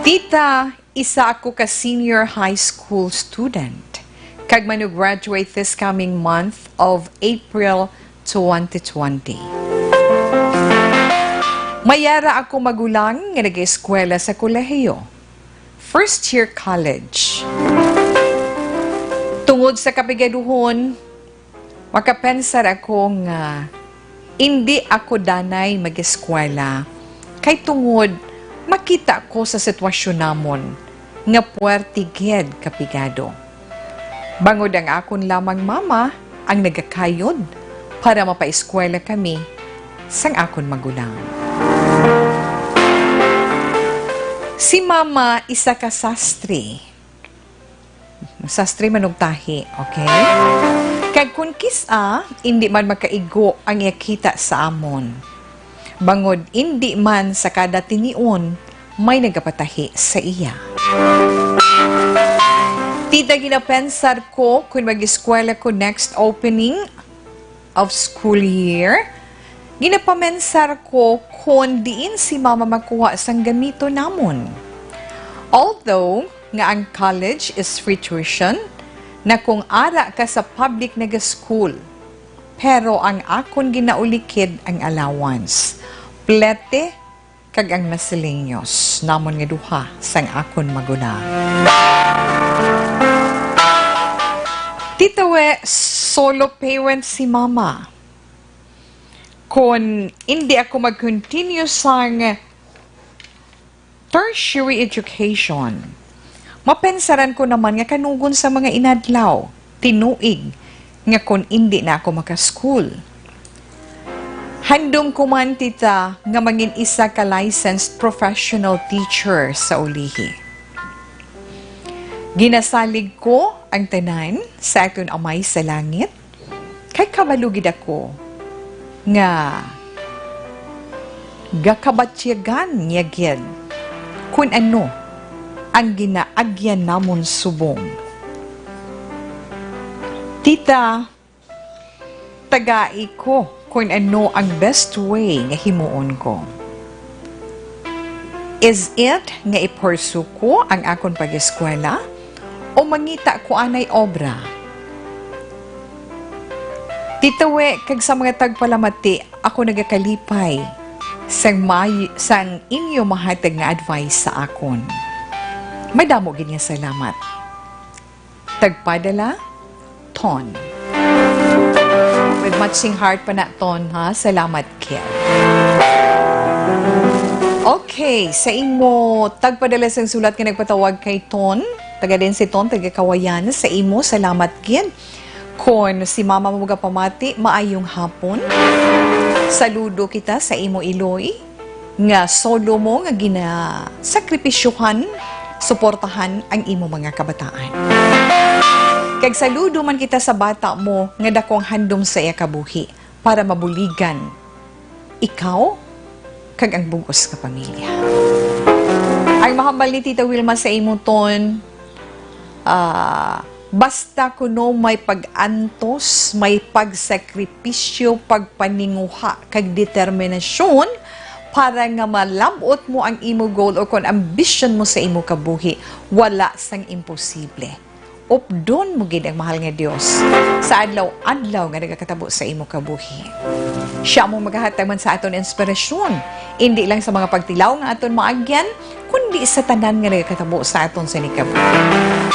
Tita, isa ako ka senior high school student, kag mano-graduate this coming month of April twenty twenty. May ara ako magulang nga nag-eskwela sa kolehiyo, first year college. Tungod sa kapigaduhon, makapensar ako nga indi ako danay mag-eskwela, kay tungod makita ko sa sitwasyon namon nga puwerte gid ka pigado. Bangod ang akon lamang mama ang nagakayod para mapaeskwela kami sang akon magulang. Si mama isa ka sastre. Sastre man og tahi, okay? Kag kun kis-a, indi man makaigo ang iya kita sa amon. Bangod indi man sa kada tinion may nagapatahi sa iya. Tita, ginapensar ko kun mag-eskwela ko next opening of school year, ginapamensar ko kon diin si mama makuha sang gamito namon. Although nga ang college is free tuition, na kung ara ka sa public nga school, pero ang akon ginaulikid ang allowance, plete kag ang miscellaneous namon nga duha sang akon magulang. Tita We, solo parent si mama. Kon indi ako mag-continue sang tertiary education, mapensaran ko naman nga kanugon sa mga inadlaw, tinuig, nga kon indi na ako maka-school. Handom ko man, tita, nga mangin isa ka licensed professional teacher sa ulihi. Ginasalig ko ang tanan sa aton Amay sa Langit, kay kabalo gid ako nga gakabatyagan niya gid kun ano ang ginaagyan namon subong. Tita, tagai ko kon ano ang best way nga himuon ko. Is it nga i-pursue ko ang akon pag-eskwela o mangita ko anay obra? Tita We, kag sa mga tagpalamati, ako nagakalipay sang may-, sang inyo mahatag nga advice sa akon. Madamo gid nga salamat. Tagpadala, Ton. With matching heart pa na, Ton, ha? Salamat, Kim. Okay, sa imo tagpadala sang sulat nga nagpatawag kay Ton, taga din si Ton, taga Kawayan, sa imo, salamat gid. Kon si mama mo gapamati, maayong hapon. Saludo kita sa imo, Iloy, nga solo mo nga ginasakripisyohan, suportahan ang imo mga kabataan. Kag saludo man kita sa bata mo nga dakong handom sa iya kabuhi para mabuligan ikaw kag ang bug-os nga pamilya. Ang mahambal ni Tita Wilma sa imo, Ton, ah, basta kuno may pag-antos, may pagsakripisyo, pagpaninguha, kag determinasyon para nga malab-ot mo ang imo goal o kon ambisyon mo sa imo kabuhi, wala sang imposible. Updon mo gid ang mahal nga Dios sa adlaw-adlaw nga nagakatabo sa imo kabuhi. Siya mo magahatag man sa aton inspirasyon, indi lang sa mga pagtilaw nga aton maagyan, kundi sa tanan nga nagakatabo sa aton sini kabuhi.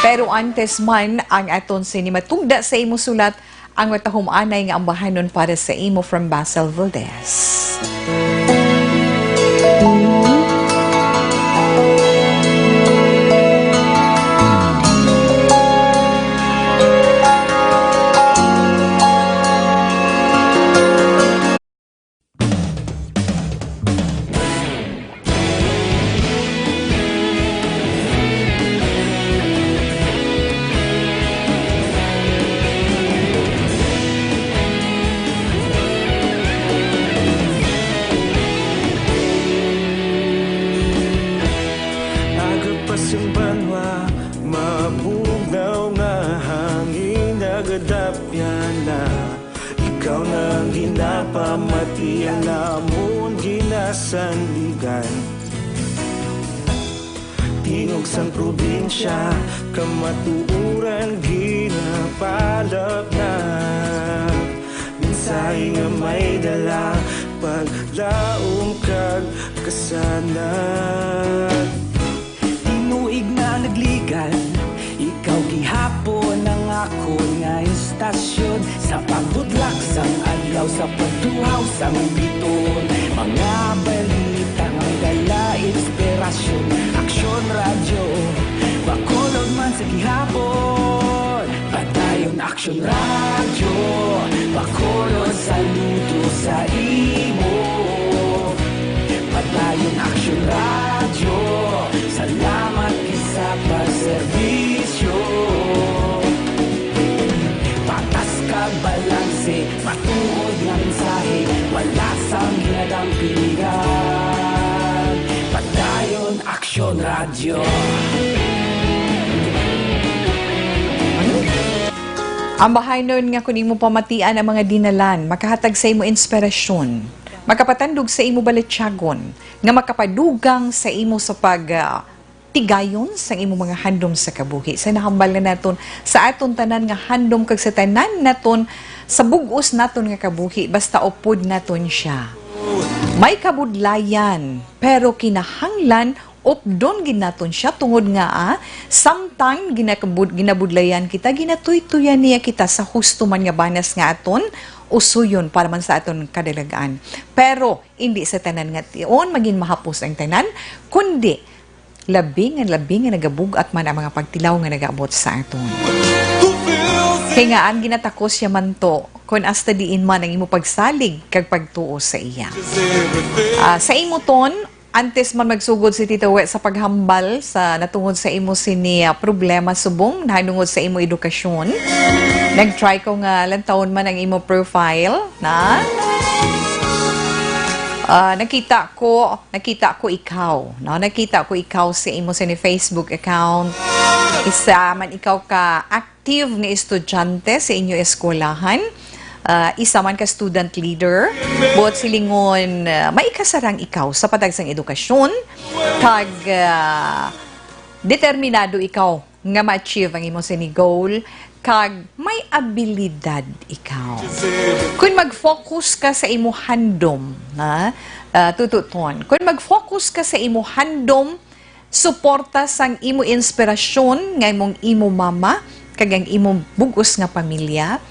Pero antes man ang aton sini matugda sa imo sulat, ang matahom-anay nga ambahanon para sa imo from Basel, Valdez. Mati ang namon ginasandigan. Tingog sang probinsya, kamatuoran ginapalapnag. Mensahe nga may dala, paglaom kag kasanag. Tinuig na nagligan, ikaw gihapon ang akon nga istasyon. Sa pagbudlak sang adlaw, sa pagtuhaw sang biton, mga balita nga dala inspirasyon. Aksyon Radyo, Bacolod man sa gihapon. Padayon Aksyon Radyo, Bacolod, saludo sa imo. Padayon Aksyon Radyo, salamat gid sa pagserbisyo. Patas kag balanse, matuod nga mensahe, wala sang ginadampingan. Padayon Aksyon Radyo. Ang bahanon nga kun imo pamatian ang mga dinalan, makahatag sa imo inspirasyon, makapatandog sa imo balatyagon, nga makapadugang sa imo sa pag, ah, tigayon sang imo mga handom sa kabuhi. Sa nahambal na naton, sa aton tanan nga handom kag sa tanan naton, sa bug-os naton nga kabuhi, basta upod naton siya. May kabudlayan, pero kinahanglan updon gid naton siya, tungod nga, ah, samtang ginakabud-, ginabudlayan kita, ginatuytuyan niya kita sa husto man nga banas nga aton usuyon para man sa aton kadalag-an. Pero indi sa tanan nga tion magin mahapos ang tanan, kundi labi nga labi nga nagabug-at man ang mga pagtilaw nga nagaabot sa aton. Kay ngaa ginatakos siya manto, kun hasta diin man ang imo pagsalig kag pagtuo sa iya. Ah, sa imo ton, antes man magsugod si Tito We sa paghambal sa natungod sa imo sini, ah, problema subong nahanungod sa imo edukasyon, nag-try ko nga lantawon man ang imo profile, na? Ah, nakita ko, nakita ko ikaw, no? Nakita ko ikaw sa imo sini Facebook account. Isa man ikaw ka active nga estudyante sa inyo eskwelahan. Ah, isa man ka student leader. Buot silingon, ah, may ikasarang ikaw sa patag sang edukasyon. Kag, ah, determinado ikaw nga ma-achieve ang imo sini goal, kag may abilidad ikaw. Kung mag-focus ka sa imo handom, ha? Ah, tututon. Kung mag-focus ka sa imo handom, suporta sang imo inspirasyon nga imong imo mama, kag ang imong bug-os nga pamilya,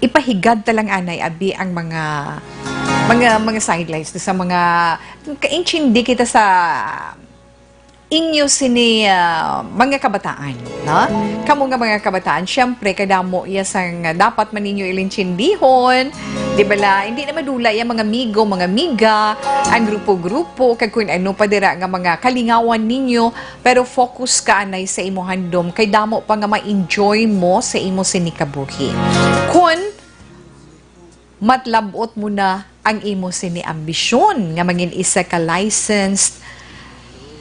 ipahigad ta lang anay abi ang mga, mga, mga sidelines sa mga kaintindi kita sa inyo sini, ah, mga kabataan, no? Kamo nga mga kabataan, syempre, kadamo iya sang dapat man ninyo ilintindihon, di ba la? Hindi na madula iya mga amigo, mga amiga, ang grupo-grupo, kag kung ano pa dira nga mga kalingawan ninyo, pero focus ka anay sa imo handom, kay damo pa nga ma-enjoy mo sa imo sini kabuhi. Kun matlab-ot mo na ang imo sini ambisyon nga mangin isa ka licensed,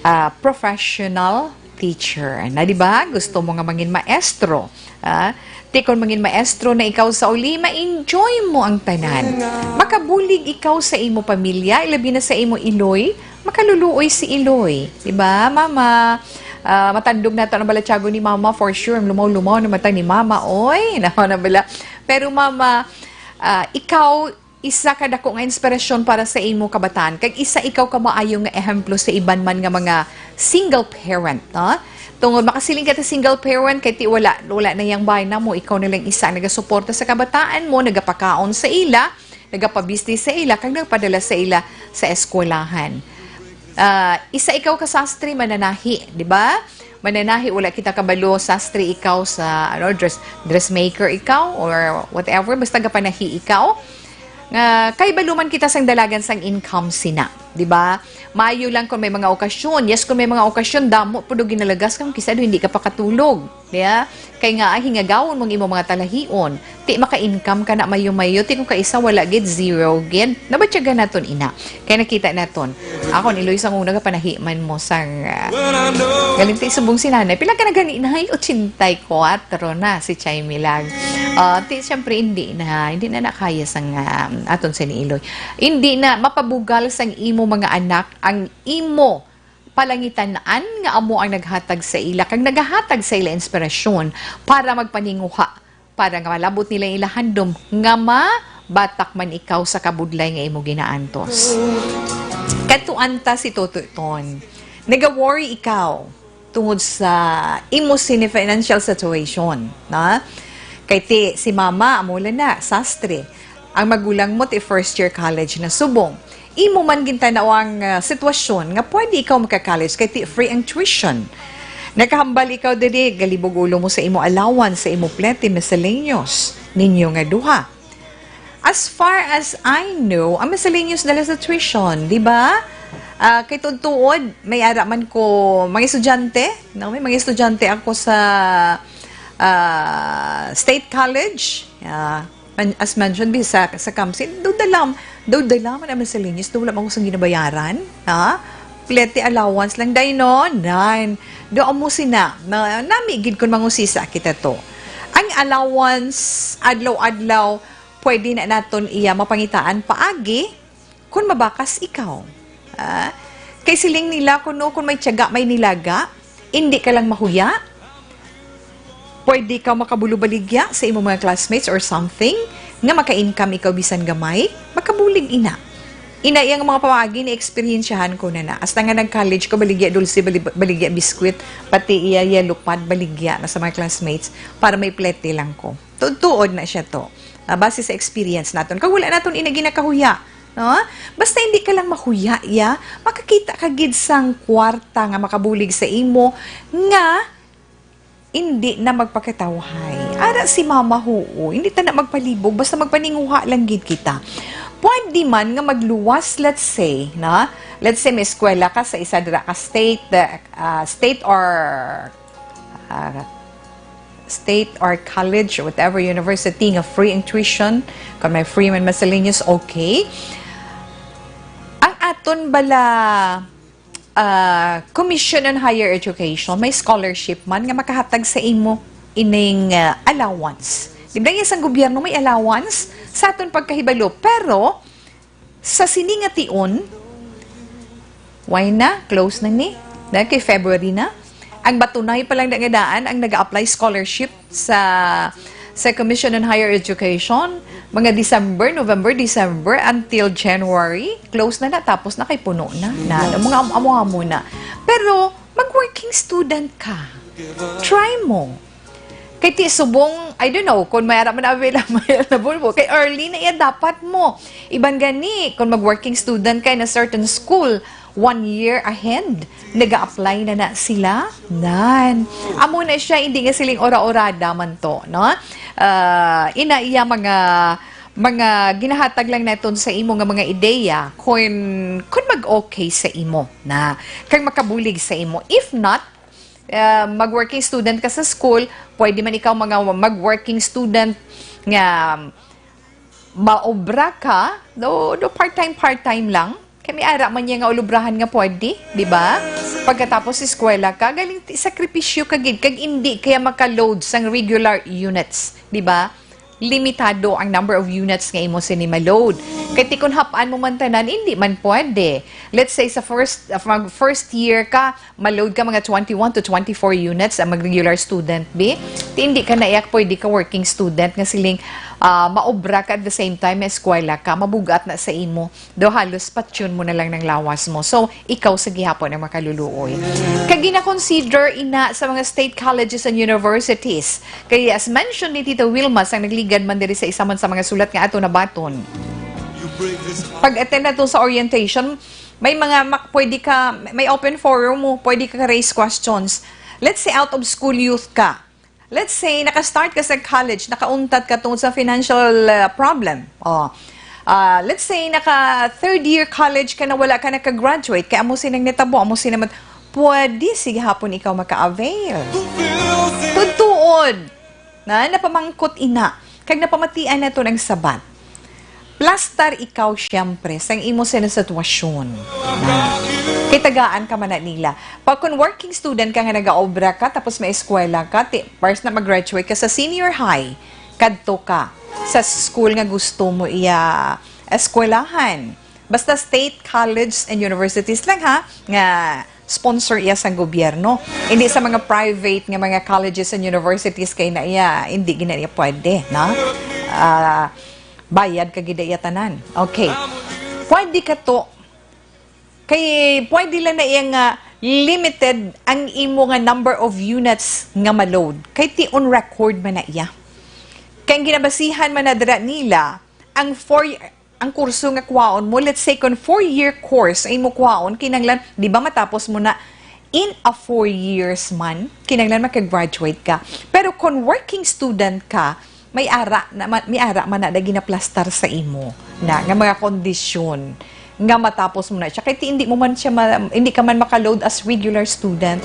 ah, professional teacher. Na, di ba? Gusto mo nga mangin maestro. Ah, ti kon mangin maestro na ikaw sa uli, ma-enjoy mo ang tanan. Makabulig ikaw sa imo pamilya, ilabi na sa imo iloy. Makaluluoy si iloy. Di ba, Mama? Ah, matandog na to ang balatyagon ni Mama, for sure. Lumaw-lumaw na mata ni Mama. Oy, naman na bala. Pero, Mama, ah, ikaw, isa ka dako nga inspirasyon para sa imo kabataan, kag isa ikaw ka maayo nga ehemplo sa iban man nga mga single parent, no? Tungod makasiling ka ta single parent, kay ti wala, wala na yang bahay na mo, ikaw na lang isa nagasuporta sa kabataan mo, nagapakaon sa ila, nagapabisnis sa ila, kag nagpadala sa ila sa eskwelahan. Ah, isa ikaw ka sastre, mananahi, di ba? Mananahi, wala kita kabalo, sastre ikaw sa, ano, dress, dressmaker ikaw, or whatever, basta gapanahi ikaw. Nga, kay baluman kita sang dalagan sang income sina, di ba? Maayo lang kung may mga okasyon. Yes, kung may mga okasyon, damo pud og ginalagas kang kisa do hindi ka pakatulog. Diya? Kay nga, ay hingagawon mong imo mga talahion. Ti maka-income ka na mayo-mayo, ti kung kaisa wala gid, zero gid. Nabatyagan naton ina. Kay nakita naton. Ako ni Luis ang una, gapanahi man mo sang, ah, galing ti subong si nanay. Pila ka na gani, nay? Ochenta y kuwatro na si Chay Milag. Ah, ti, siyempre, hindi na, hindi na nakaya sang, ah, aton sini Iloy. Hindi na mapabugal sang imo mga anak ang imo palangitan-an nga amo ang naghatag sa ila, kag nagahatag sa ila inspirasyon para magpaninguha, para nga malabot nila ila handom nga mabatak man ikaw sa kabudlay nga imo ginaantos. Katuan ta si Toto Ton. Nagaworry ikaw tungod sa imo sini financial situation, na? Kay ti si mama, amo lang na, sastre. Ang magulang mo, ti first year college na subong. Imo man gintan-aw ang, ah, sitwasyon nga pwede ikaw maka-college kay ti free ang tuition. Nakahambal ikaw diri, galibog ulo mo sa imo allowance, sa imo plete, miscellaneous ninyo nga duha. As far as I know, ang miscellaneous dala sa tuition, di ba? Ah, kay tuod-tuod, may ara man ko, mga estudyante, no? May mga estudyante ako sa, ah, State College. Ah, man-, as mentioned, bi-, sa, sa Kamsi, daw dala, daw dala man ang miscellaneous, daw wala man ko sang ginabayaran, ha? Plete allowance lang, day, no? Nan, do amo sina, na, nami gid kun mangusisa kita to. Ang allowance, adlaw-adlaw, pwede na naton iya mapangitaan paagi kun mabakas ikaw. Ah, kay siling nila kuno kun may tiyaga, may nilaga, indi ka lang mahuya, pwede ka makabulo baligya sa imo mga classmates or something, nga maka-income ikaw bisan gamay, makabulig ina. Ina, iya nga mga pamaagi na-eksperyensyahan ko na na. Hasta nga nag-college ko, baligya dulce, bali-, baligya biskwit, pati iya yellow pad, baligya na sa mga classmates para may plete lang ko. Tuod-tuod na siya to. Ah, base sa experience naton. Kag wala naton ina ginakahuya, no? Basta hindi ka lang mahuya, ya, makakita ka gid sang kwarta nga makabulig sa imo nga hindi na magpakatawhay. Ara si mama, huo, hindi ta na magpalibog, basta magpaninguha lang gid kita. Pwede man nga magluwas, let's say, na, let's say may eskwela ka sa isa dira ka state, ah, state or, ah, state or college, whatever university nga free ang tuition, kung may free man miscellaneous, okay. Ang aton bala, ah, Commission on Higher Education, may scholarship man nga makahatag sa imo ining, ah, allowance. Di ba, sang gobyerno may allowance sa aton pagkahibalo, pero sa sini nga tion, why na? Close na ni. Dahil kay February na. Ang Batunay pa lang na nga daan ang nag-apply scholarship sa, sa Commission on Higher Education, mga December, November, December, until January, close na na, tapos na kay puno na. Na, mga am-, amo-amo na. Pero, mag-working student ka. Try mo. Kay ti subong, I don't know, kung may ara man available, available mo. Kay early na iya dapat mo. Iban gani, kung mag-working student ka in a certain school, one year ahead, nag-a-apply na na sila. Nan. Amo na siya, hindi nga siling ora-orada man to, no? Ah, ina iya mga, mga ginahatag lang naton sa imo nga mga ideya kung, kung mag-okay sa imo na, kag makabulig sa imo. If not, ah, mag-working student ka sa school, pwede man ikaw mga mag-working student nga maobra ka, do, do part-time, part-time lang. Kay may ara man niya nga ulubrahan nga pwede, di ba? Pagkatapos eskwela ka, galing ti-, sakripisyo ka gid, kag indi kaya maka-load sang regular units, di ba? Limitado ang number of units nga imo sini ma-load. Kay ti kun hap-an mo man tanan, hindi man pwede. Let's say sa first, uh, mag-, first year ka, ma-load ka mga twenty-one to twenty-four units ang mag-regular student, bi. Ti hindi ka na iyak pwede ka working student nga siling, ah, maobra ka at the same time, may eskwela ka, mabugat na sa imo. Do halos patyon mo na lang ng lawas mo. So, ikaw sa gihapon ang makaluluoy. Kag gina-consider ina sa mga state colleges and universities. Kay as mentioned ni Tita Wilma, sang nagligad man diri sa isa man sa mga sulat nga ato nabaton. Pag-attend nato sa orientation, may mga mak-, pwede ka, may open forum mo, pwede ka raise questions. Let's say out of school youth ka. Let's say, naka-start ka sa college, nakauntat ka tungod sa financial, uh, problem. Oh. Ah, let's say, naka third year college ka na, wala ka naka-graduate, kay amo sinang nitabo, amo sinang mat-, pwede, sige hapon ikaw maka-avail. Tuod-tuod. Na, napamangkot ina. Kag napamatian naton ang sabat. Plastar ikaw, siyempre, sang imo sini sitwasyon. Na, kitagaan ka man na nila. Pag kun working student ka nga nagaobra ka, tapos may eskwela ka, ti-, first na mag-graduate ka sa senior high, kadto ka sa school nga gusto mo iya eskwelahan. Basta state colleges and universities lang, ha, nga sponsor iya sang gobyerno. Hindi sa mga private nga mga colleges and universities kay na iya, hindi gina iya pwede, no? Ah, bayad ka gid iya tanan. Okay. Pwede ka to, kay pwede lang na iya nga limited ang imo nga number of units nga ma-load. Kay ti on record man na iya. Kay ang ginabasihan man na dira nila, ang four, ang kurso nga kwaon mo, let's say, kung four-year course ay mo kwaon, kinanglan, di ba, matapos mo na in a four years man, kinanglan maka-graduate ka. Pero kung working student ka, may ara na ma-, may ara man na, na ginaplastar sa imo na nga mga kondisyon nga matapos mo na siya. Kay ti-, hindi mo man siya ma-, hindi ka man maka-load as regular student.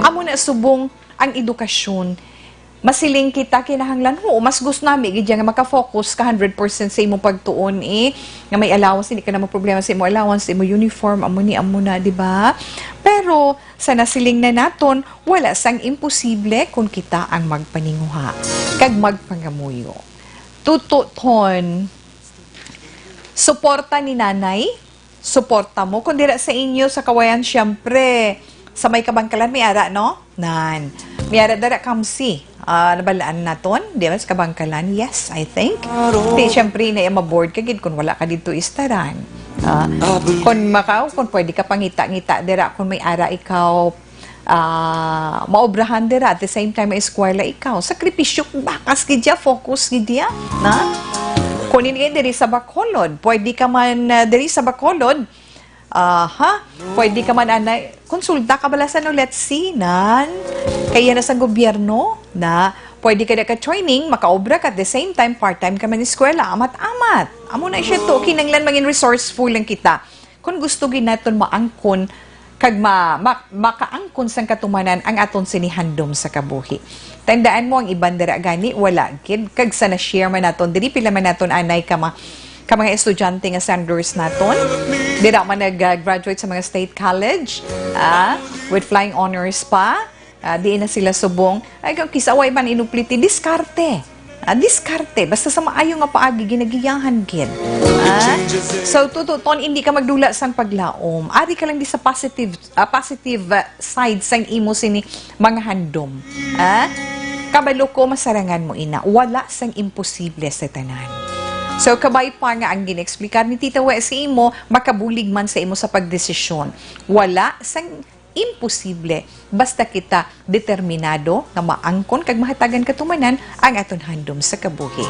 Amo na subong ang edukasyon. Masiling kita kinahanglan, oo, mas gusto nami gid nga maka-focus ka hundred percent sa imong pagtuon, eh, nga may allowance, hindi ka na problema sa imong allowance, sa imong uniform, amo ni, amo na, di ba? Pero sa nasiling na naton, wala sang imposible kung kita ang magpaninguha kag magpangamuyo. Tuto ton, suporta ni nanay, suporta mo. Kung dira sa inyo, sa Kawayan, siyempre, sa may Kabangkalan, may ara, no? Nan. May ara dira, Kamsi. Ah, nabalaan naton, di ba, sa Kabangkalan? Yes, I think. Di, siyempre, na iya maboard ka gid kung wala ka dito istaran. Ah, kung maka-, kung pwede ka pangita-ngita dira, kung may ara ikaw, ah, maobrahan dira, at the same time, may eskwela ikaw. Sakripisyo, bakas gid ya, focus gid ya, na? Kunin kayo diri sa Bacolod. Pwede ka man, ah, diri sa Bacolod. Aha. Pwede ka man, anay, konsulta ka bala sa no, let's see, nan. Kaya na sa gobyerno, na pwede ka na ka training, makaobra ka, at the same time, part-time ka man eskwela, amat-amat. Amo na siya to, kinanglan mangin resourceful lang kita. Kung gusto gid naton maangkon kag ma-, ma-, makaangkon sang katumanan ang aton sini handom sa kabuhi. Tandaan mo, ang iban dira gani wala gid, kag sa na-share man naton diri, pila man naton anay ka ma-, ka mga estudyante nga senders naton, dira man nag-graduate sa mga state college, ah, with flying honors pa. Ah, diin na sila subong. Ay, kung kisaway man inupliti, diskarte. Ah, diskarte. Basta sa maayo nga paagi, ginagiyahan gid. Ah? So, tututon, hindi ka magdula sang paglaom. Ari ka lang di sa positive, ah, positive, ah, side sang imo sini mga handom. Ah? Kabalo ko, masarangan mo ina. Wala sang imposible sa tanan. So, kabay pa nga ang gin-explicar ni Tita We sa imo, makabulig man sa imo sa pagdesisyon. Wala sang imposible basta kita determinado nga maangkon kag mahatagan katumanan ang aton handom sa kabuhi.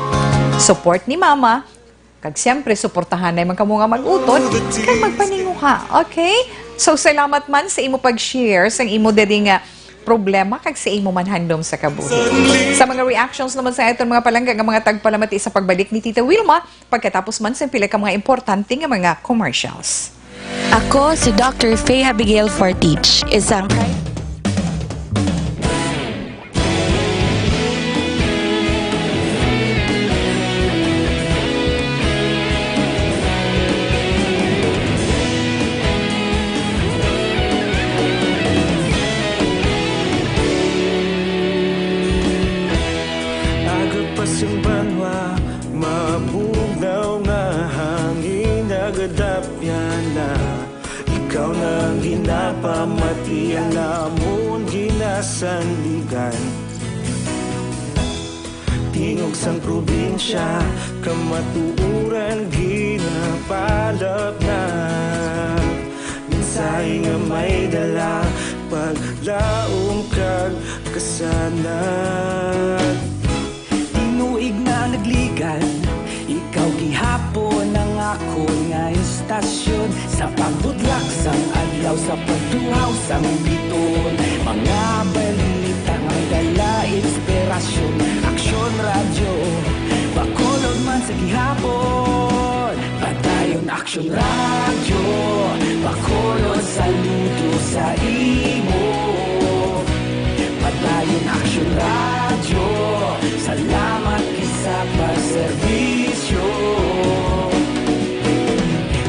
Support ni Mama, kag siyempre, suportahanay man kamo nga mag-utod kag magpaninguha, okay? So, salamat man sa imo pag-share sang imo diri nga problema kag sa imo man handom sa kabuhi. Sa mga reactions naman sa aton mga palangga nga mga tagpalamati sa pagbalik ni Tita Wilma, pagkatapos man sa pila ka mga importante nga mga commercials. Ako si Doctor Faye Abigail Fortich, isang Aga pa sing banwa, mabugnaw nga hangin nagadapyan na. Ikaw na ang ginapamati, ang amon ginasandigan. Tingog sang probinsya, kamatuoran ginapalapnag. Mensahe nga may dala, paglaom kag kasanag. Tinuig na nagligan, ikaw gihapon ang akon nga istasyon. Sa pagbudlak sang adlaw, sa pagtuhaw sang biton, mga balita nga may dala inspirasyon. Aksyon Radyo, Bacolod man sa gihapon. Padayon Aksyon Radyo, Bacolod, saludo sa imo. Padayon Aksyon Radyo, salamat gid sa pagserbisyo.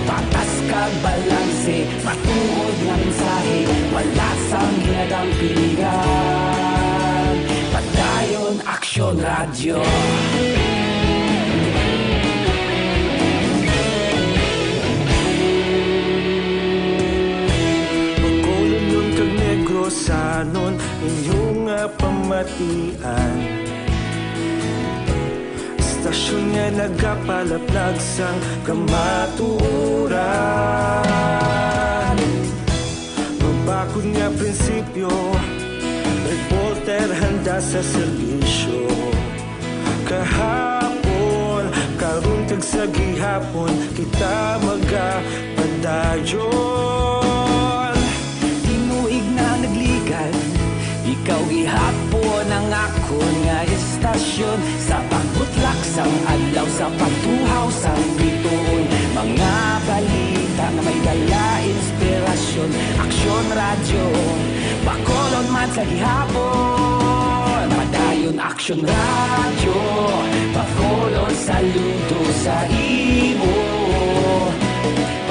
Patas kag balanse, matuod nga mensahe, wala sang ginadampigan. Padayon Aksyon Radyo. Sanon inyong nga pamatian. Istasyon nga nagapalaplag sang kamatuoran. Mabakod nga prinsipyo, reporter handa sa serbisyo. Kahapon, karon kag sa gihapon, kita magapadayon. Tinuig na nagligad, ikaw gihapon ang akon nga istasyon. Sa pagbutlak sang adlaw, sa pagtuhaw sang bituon, mga balita nga may dala inspirasyon. Aksyon Radyo, Bacolod man sa gihapon. Padayon Aksyon Radyo, Bacolod saludo sa imo.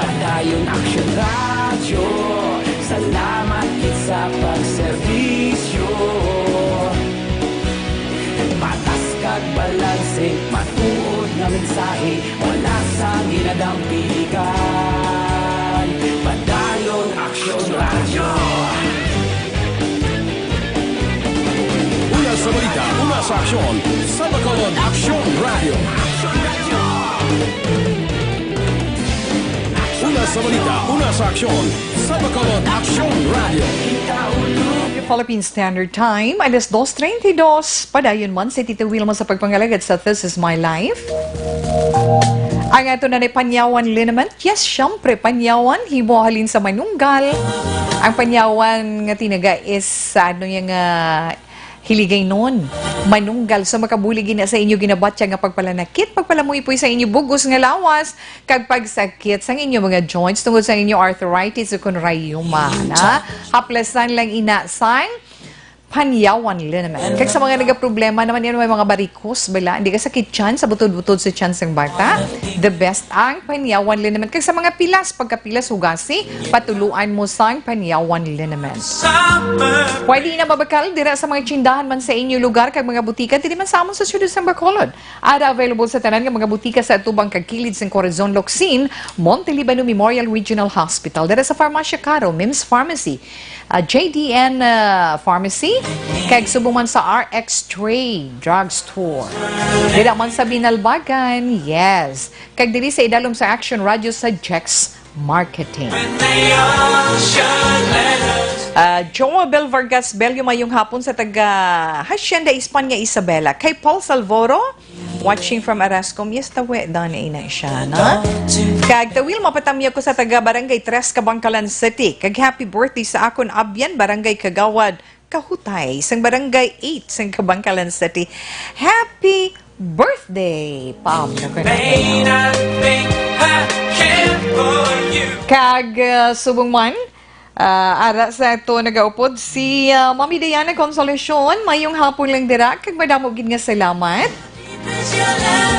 Padayon Aksyon Radyo, salamat gid sa pagserbisyo. Patas kag balanse, matuod nga mensahe, wala sang ginadampingan. Padayon Aksyon Radyo. Una sa balita, una sa aksyon, sa Bacolod Aksyon Radyo. Una sa balita, una sa aksyon, sa Bacolod Aksyon Radyo. Philippine Standard Time, alas dos treinta y dos. Padayon man si Tita Wilma sa pagpangalagad sa This Is My Life. Ang ato na ni Panyawan Liniment. Yes, syempre, Panyawan, himo halin sa Manunggal. Ang Panyawan nga tinaga is sa ano niya nga Hiligaynon, Manunggal. So, makabulig gina sa inyo ginabatya nga pagpalanakit, pagpalamuipoy sa inyo bugos nga lawas, kag pagsakit sang inyo mga joints tungod sa inyo arthritis o kon rayuma, na? Haplasan lang ina sang Panyawan Liniment. Kag sa mga nagaproblema naman yan, may mga barikos, bala, hindi ka sakit tiyan, sa butod-butod sa tiyan sang bata, the best ang Panyawan Liniment. Kag sa mga pilas, pagkapilas, hugasi, patuluan mo sang Panyawan Liniment. Pwede na mabakal dira sa mga tindahan man sa inyo lugar kag mga butika diri man sa amon sa siyudad sang Bacolod. Ara available sa tanan nga mga butika sa atubang kag kilid sang Corazon Locsin, Monte Libano Memorial Regional Hospital, dira sa Farmacia Caro, Mims Pharmacy, ah, J D N, ah, Pharmacy, kag subong man sa R X Tray Drugstore. Dira man sa Binalbagan, yes. Kag diri sa idalom sa Action Radio sa Jex Marketing. Ah, Joabel Vargas Bello, mayong hapon sa taga Hacienda Espana, Isabela. Kay Paul Salvoro, watching from Arascom. Yes, tawe, done na siya, na? Kag Tawil, mapatamya ko sa taga Barangay Tres, Kabankalan City. Kag happy birthday sa akon abyan, Barangay Kagawad Kahutay, sang Barangay eight, sang Kabankalan City. Happy birthday, Pam. May not think I care for you. Kag, uh, subong man, uh, ara sa ato nagaupod si, uh, Mami Diana Consolacion. Mayong hapon lang dira, kag madamo gid nga salamat.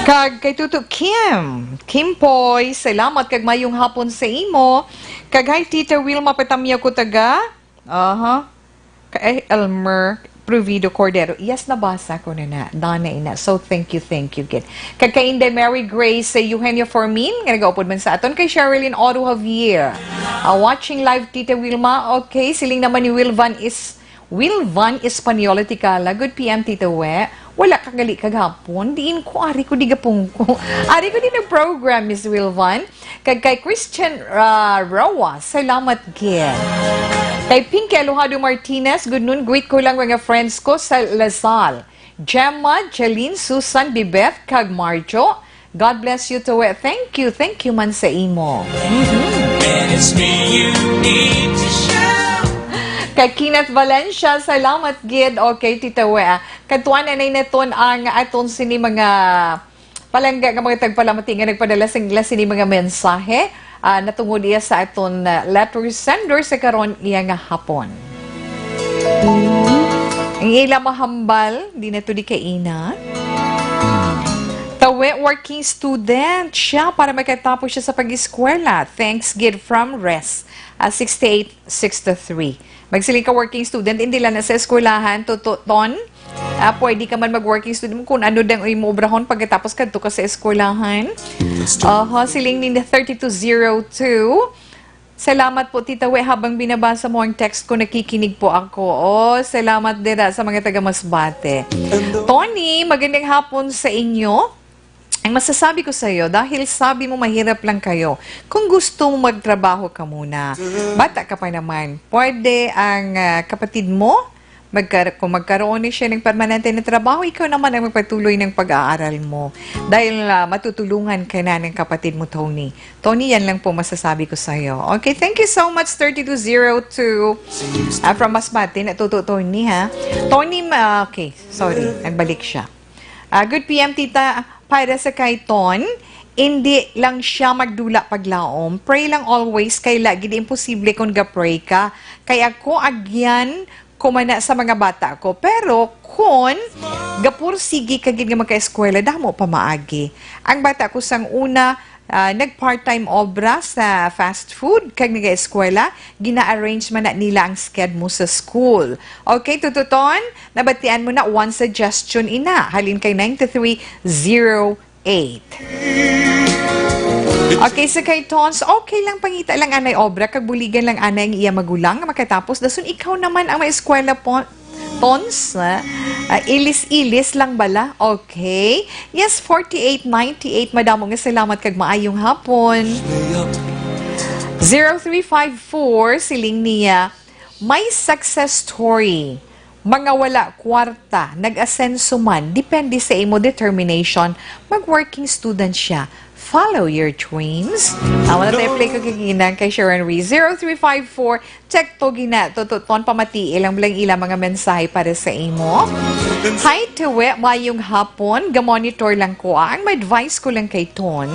Kag kay Tuto Kim, Kim Poy, salamat kag mayong hapon sa imo. Kag hi, Tita Wilma Patamya ko taga, aha, kay Elmer Provido Cordero. Yes, nabasa ko na na. Dana ina. So, thank you, thank you, gid. Kag kay Inday Mary Grace, sa Eugenio Formin, nga nagaupod man sa aton. Kay Sherilyn Oro Javier. Ah, watching live, Tita Wilma. Okay, siling naman ni Wilvan is, Wilvan Española Tikala. Good P M, Tita We. Wala ka gali kagahapon. Diin ko, ari ko di gapungko. Ari ko di nag-program, Miss Wilvan. Kag kay Christian, ah, Roa, salamat gid. Kay Pinky Alojado Martinez, good noon. Greet ko lang mga friends ko sa La Salle. Gemma, Jeline, Susan, Bibeth, kag Marjo. God bless you to it. Thank you. Thank you man sa imo. Mhm. And it's me you need to show. Kay Kenneth Valencia, salamat gid. Okay, Tita We, ah. Kadtuan na naton ang aton sini mga palangga nga mga tagpalamati nga nagpadala sing ila sini mga mensahe, ah, natungod iya sa aton, ah, letter sender sa karon iya nga hapon. Ang ila mahambal, di na to di kaina. Tawe, working student siya para makatapos siya sa pag-eskwela. Thanks gid from Res, ah, sixty-eight sixty-three. Magsiling ka working student, hindi lang na sa eskwelahan, tututon. Ah, pwede ka man mag-working student kung ano dang imo obrahon pagkatapos kadto ka sa eskwelahan. Aha, siling ni thirty-two zero two. Salamat po, Tita We. Habang binabasa mo ang text ko, nakikinig po ako. Oh, salamat dira sa mga taga Masbate. Tony, magandang hapon sa inyo. Ang masasabi ko sa iyo, dahil sabi mo mahirap lang kayo, kung gusto mo magtrabaho ka muna, bata ka pa naman, pwede ang, ah, kapatid mo, magkar-, kung magkaroon ni siya ng permanente na trabaho, ikaw naman ang magpatuloy ng pag-aaral mo. Dahil, ah, matutulungan ka na ng kapatid mo, Tony. Tony, yan lang po masasabi ko sa iyo. Okay, thank you so much, thirty-two zero two. Ah, from Masbate, natuto, Tony, ha? Tony, ma-, okay, sorry, nagbalik siya. Ah, good P M, Tita. Para sa kay Ton, indi lang siya magdula paglaom. Pray lang always, kay lagi di imposible kung ga-pray ka. Kay ako, agyan ko man na sa mga bata ko. Pero kun gapursigi ka gid nga magka-eskwela, damo pa maagi. Ang bata ko sang una, ah, nag-part-time obra sa fast food, kag naga-eskwela, gina-arrange man na nila ang sked mo sa school. Okay, tututon, nabatian mo na one suggestion ina, halin kay nine two three zero eight. Okay, sa kay Tons, okay lang, pangita lang anay obra, kag buligan lang anay ang iya magulang nga makatapos. Dason ikaw naman ang may eskwela po, Tons, ha? Ah, ilis-ilis lang bala. Okay. Yes, forty-eight ninety-eight. Madamo nga salamat kag maayong hapon. Zero three five four, siling niya, may success story. Mga wala kwarta, nag-asenso man, depende sa imo determination, mag-working student siya. Follow your dreams. Amo na tayo, play ko kaginang kay Sharon Ree. Zero three five four, check to gina, tututon, pamatii lang lang ila mga mensahe para sa imo. Hi, Tuwe, mayong hapon. Ga-monitor lang ko, ah. Ang ma-advise ko lang kay Ton,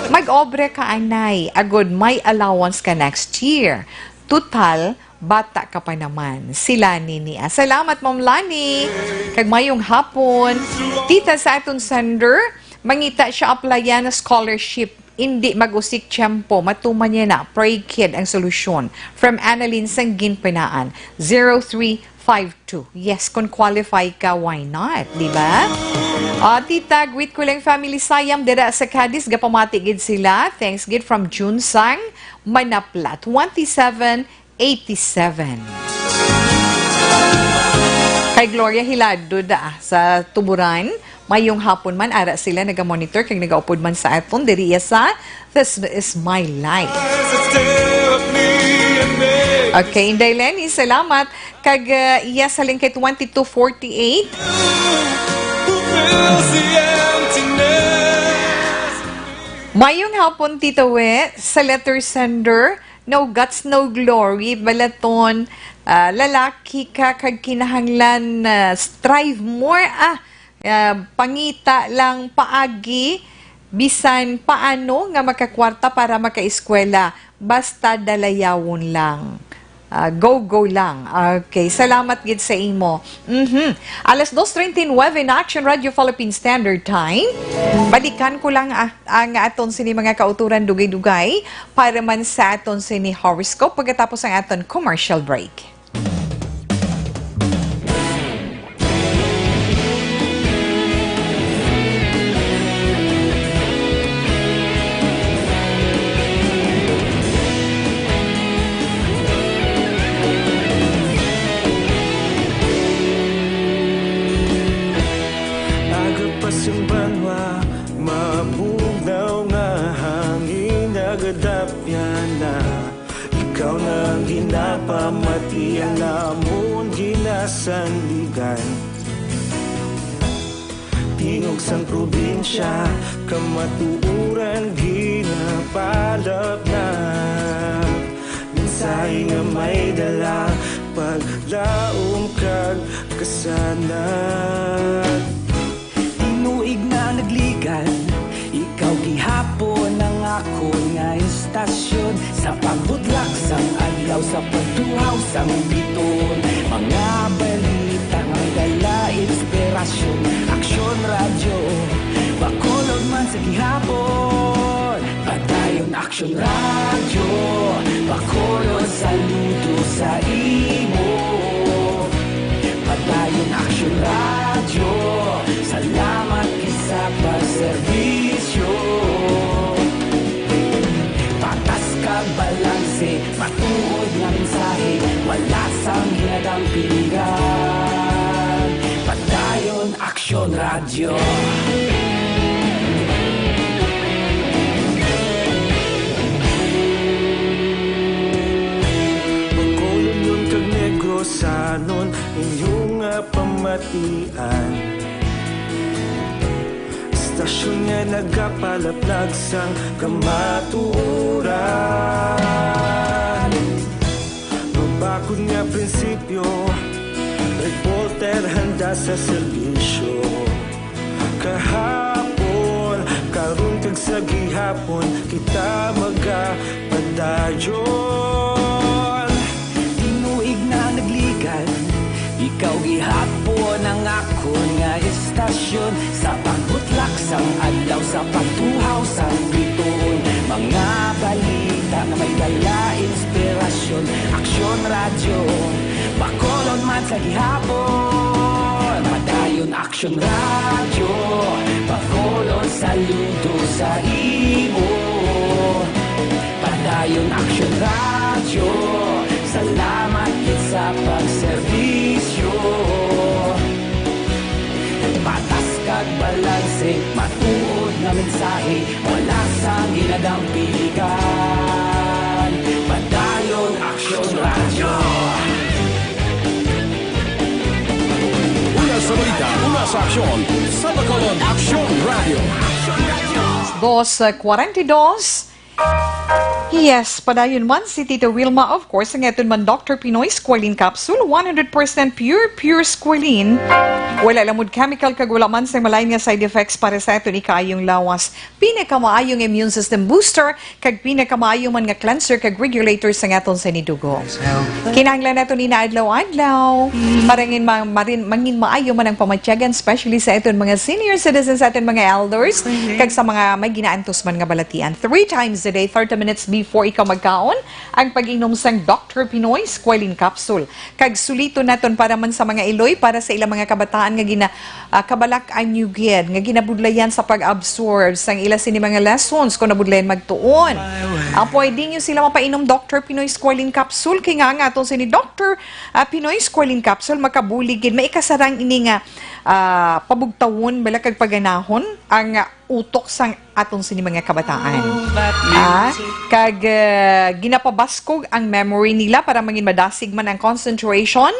mag-obra ka, anay. Agod, may allowance ka next year. Tutal, bata ka pa naman. Si Lani ni, ah. Salamat, Ma'am Lani. Kag mayong hapon. Tita, sa aton sender, mangita siya applyan na scholarship. Indi mag-usik tiyempo. Matuman niya na. Pray kid ang solusyon. From Annalyn Sangginpinaan, zero three five two. Yes, kung qualify ka, why not? Di ba? Ah, Tita, greet ko lang family Sayam dira sa Cadiz. Gapamati gid sila. Thanks gid from Junsang Manapla, twenty-seven eighty-seven. Kay Gloria Hilado da sa Tuburan, mayong hapon man, ara sila naga-monitor kag nagaupod man sa aton diri iya sa This Is My Life. Okay, Inday Lenny, salamat. Kag, uh, iya sa link kay twenty-two forty-eight. Mayong hapon, Tita We, sa letter sender. No guts, no glory, balaton, ah, lalaki ka kag kinahanglan, ah, strive more, ah, ah, pangita lang paagi, bisan paano nga makakwarta para makaeskwela, basta dalayawon lang. Ah, go, go lang. Okay, salamat gid sa imo. Mhm. Alas dos treinta y nueve in Action Radio Philippine Standard Time. Balikan ko lang, ah, ang aton sini mga kauturan dugay-dugay para man sa aton sini horoscope pagkatapos ang aton commercial break. Agapas ang banwa, mabugnaw nga hangin, nagadapyan na. Ikaw na ang ginapamati, ang amon ginasandigan. Tingog sang probinsya, kamatuoran ginapalabnab. Mensahe nga may dala, paglaom kag kasanag. Tinuig na nagligan, ikaw gihapon ang akon nga istasyon. Sa pagbutlak sang adlaw, sa pagtuhaw sang biton, mga balita nga dala inspirasyon. Aksyon Radyo, Bacolod man sa gihapon. Padayon Aksyon Radyo, Bacolod, saludo sa imo. Padayon Aksyon Radyo, salamat gid sa pagserbisyo. Patas kag balanse, Radyo. Magkolon kag Negrosanon, inyo nga pamatian. Istasyon nga nagapalaplag sang kamatuoran. Mabakod nga prinsipyo, reporter handa sa serbisyo. Kahapon, karon kag sa gihapon, kita magapadayon. Tinuig na ang nagligan, ikaw gihapon ang akon nga istasyon. Sa pagbutlak sang adlaw, sa pagtuhaw sang bituon, mga balita nga may dala inspirasyon. Aksyon Radyo, Bacolod man sa gihapon. Padayon Aksyon Radyo, Bacolod saludo sa imo. Padayon Aksyon Radyo, salamat gid sa pagserbisyo. Patas kag balanse, matuod nga mensahe, wala sang ginadampigan. Padayon Aksyon Radyo. Una sa balita, una sa aksyon, sa Bacolod, Aksyon Radyo. Dos cuarenta y dos. Yes, padayon man si Tita Wilma, of course, ang aton man Doctor Pinoy Squalene Capsule, one hundred percent pure, pure squalene. Wala lamod chemical kag wala man sang malain nga side effects para sa aton ikaayong lawas. Pinakamaayong immune system booster kag pinakamaayo man nga cleanser kag regulator sang aton sini dugo. Kinahanglan naton ina adlaw-adlaw para ngin ma-, marin-, mangin maayo man ang pamatyagan, especially sa aton mga senior citizens, sa aton mga elders, kag sa mga may ginaantos man nga balatian. Three times a day, thirty minutes before ikaw magkaon, ang pag-inom sang Doctor Pinoy Squalene Capsule. Kag suliton naton para man sa mga iloy, para sa ilang mga kabataan nga gina-, ah, kabalak-an niyo gid nga ginabudlayan sa pag-absorb sang ila sini mga lessons kung nabudlayan magtuon. Ah, pwede niyo sila mapainom Doctor Pinoy Squalene Capsule, kay nga ang aton sini Doctor, ah, Pinoy Squalene Capsule makabulig gid, maikasarang ini nga, ah, pabugtawon bala kag paganahon ang, ah, utok sang aton sini mga kabataan. Ah, kag, ah, ginapabaskog ang memory nila para mangin madasig man ang concentration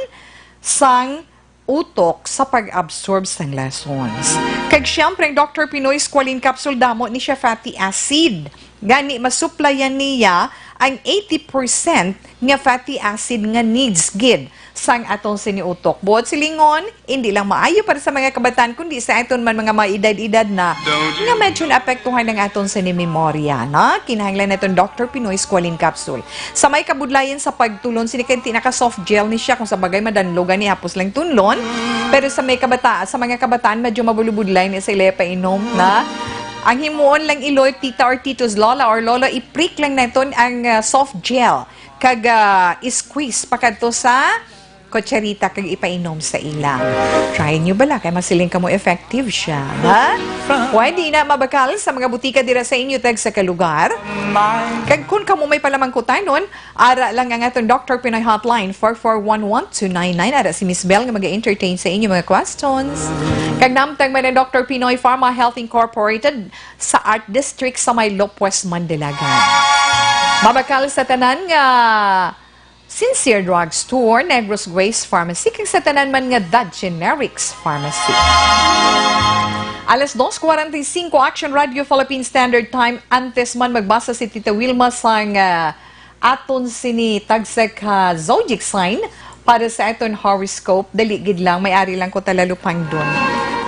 sang utok sa pag-absorb sang lessons. Kag siyempre, ang Doctor Pinoy Squalene Capsule, damo ni siya fatty acid. Gani, masuplayan niya ang eighty percent nga fatty acid nga needs gid sang atong sini utok. Buot silingon, indi lang maayo para sa mga kabataan, kundi sa aton man mga may edad-edad na nga medyo naapektuhan ang aton sini memorya, no? Kinahanglan naton Doctor Pinoy Squalene Capsule. Sa may kabudlayan sa pagtulon, sini kay ti naka soft gel ni siya, kung sa bagay madanlogan ni hapos lang tunlon. Pero sa may kabata-, sa mga kabataan, medyo mabulubudlay ni sa ila painom na. Ang himuon lang iloy, tita or titos, lola or lolo, iprik lang naton ang, ah, soft gel. Kag, ah, i-squeeze pa kadto sa kutsarita kag ipainom sa ila. Try nyo bala kay masiling kamo effective siya, ha? Pwede na mabakal sa mga butika dira sa inyo tagsa ka lugar. Kag kun kamo may palamangkutanon, ara lang ang aton Doctor Pinoy Hotline, four four one one two nine nine. Ara si Miss Bell nga mag-entertain sa inyo mga questions. Kag namtang man ang Doctor Pinoy Pharma Health Incorporated sa Art District sa may Lopez, Mandalagan. Mabakal sa tanan nga Sincere Drugstore, Negros Grace Pharmacy, kag sa tanan man nga The Generics Pharmacy. Alas dos cuarenta y cinco, Action Radio Philippine Standard Time. Antes man magbasa si Tita Wilma sang, ah, aton sini tagsa ka zodiac sign para sa aton horoscope, dali gid lang, may ari lang ko talalupangdon.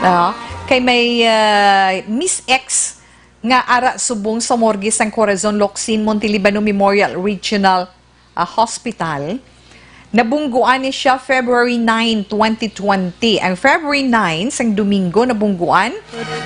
Ah, kay may, ah, Miss X nga ara subong sa morgue sang Corazon Locsin Montelibano Memorial Regional, ah, Hospital. Nabungguan ni siya February nine, twenty twenty. Ang February nine, sang Domingo, nabungguan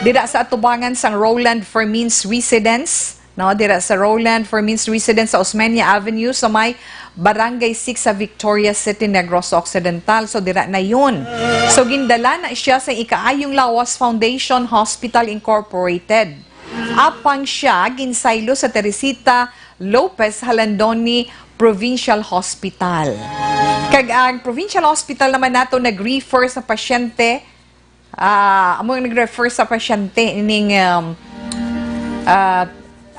dira sa atubangan sang Roland Fermin's Residence, no, dira sa Roland Fermin's Residence sa Osmeña Avenue, sa may Barangay six sa Victoria City, Negros Occidental. So, dira na yun. So, gindala na siya sa Ikaayong Lawas Foundation Hospital Incorporated. Apang siya ginsaylo sa Teresita Lopez Jalandoni Provincial Hospital. Kag ang Provincial Hospital naman nato nag-refer sa pasyente, Ah, amo ang nag-refer sa pasyente ning, um, ah,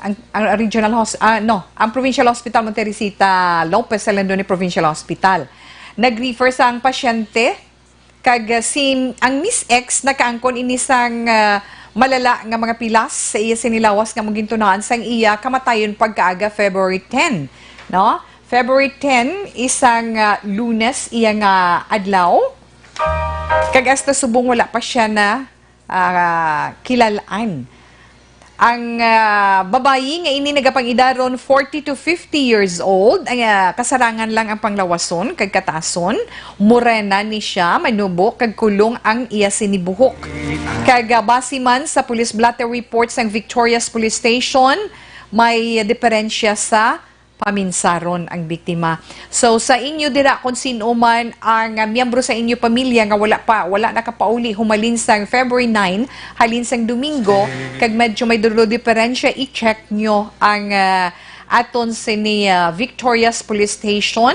ang, ang regional hos-, ah, no, ang Provincial Hospital Monte Teresita Lopez Alandone Provincial Hospital. Nag-refer sa ang pasyente kag, ah, si, ang Miss X nakaangkon ini sang, ah, malala nga mga pilas sa iya sini lawas nga amo gintunaan sang iya kamatayon pagkaaga February ten, no? February ten, isang, ah, Lunes iya nga adlaw. Kag hasta subong wala pa siya na, ah, kilalaan. Ang, ah, babayi nga ini nagapang-idaron forty to fifty years old, ang, ah, kasarangan lang ang panglawason kag katason. Morena ni siya, manubo kag kulong ang iya sinibuhok. Kag, ah, base man sa police blotter report sang Victorias Police Station, may diferensya sa paminsaron ang biktima. So, sa inyo dira, kung sino man ang, ah, miyembro sa inyo pamilya nga wala pa, wala nakapauli humalin sang February nine, halin sang Domingo, kag medyo may dulo diferensya, i-check nyo ang, ah, aton sini, ah, Victorias Police Station.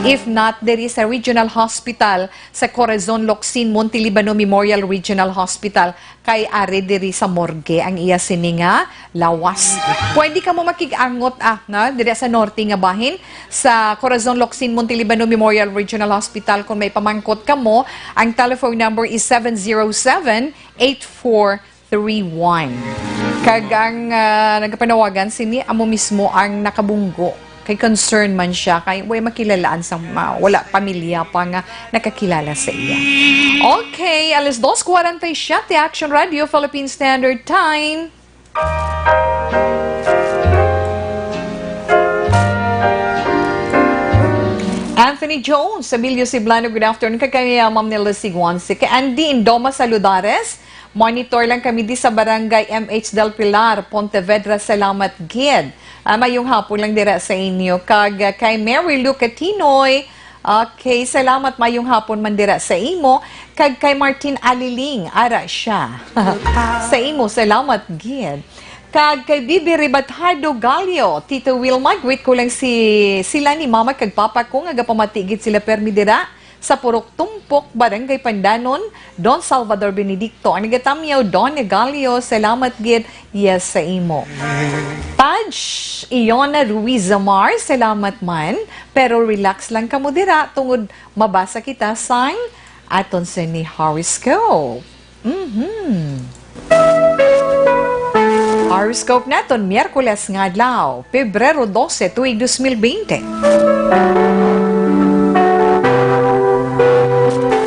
If not, diri sa Regional Hospital sa Corazon Locsin, Monte Libano Memorial Regional Hospital. Kay ari diri sa morgue ang iya sini nga lawas. Pwede kamo makig-angot, ah, na, diri sa norte nga bahin, sa Corazon Locsin Monte Libano Memorial Regional Hospital. Kung may pamangkot kamo, ang telephone number is seven zero seven, eight four three one. Kag ang, ah, nagapanawagan sini amo mismo ang nakabunggo. Kay concern man siya, kay way makilalaan sa ma-, wala pamilya pa nga nakakilala sa iya. Okay, alas dos cuarenta y siete, Action Radio, Philippine Standard Time. Anthony Jones, Emilio Siblano, good afternoon. Kay, kay, uh, Ma'am Nila Siguansi. Kay Andy Indoma Saludares, monitor lang kami di sa Barangay M H Del Pilar, Pontevedra. Salamat gid. Ah, mayong hapon lang dira sa inyo. Kag, ah, kay Mary Lou Catinoy, okay, salamat, mayong hapon man dira sa imo. Kag kay Martin Aliling, ara siya. Sa imo, salamat gid. Kag kay Bibi Ribatado Galio, Tito Wilma, greet ko lang si, sila ni mama kag papa ko nga gapamati gid sila permi dira sa Purok Tumpok, Barangay Pandanon, Don Salvador Benedicto. Ang nagatamyaw, Don Galio, salamat gid, yes sa imo. Taj Iona Ruiz Zamar, salamat man, pero relax lang kamo dira tungod mabasa kita sang aton sini horoscope. Mhm. Horoscope naton, Miyerkules nga adlaw, Pebrero dose, tuig dos mil bente.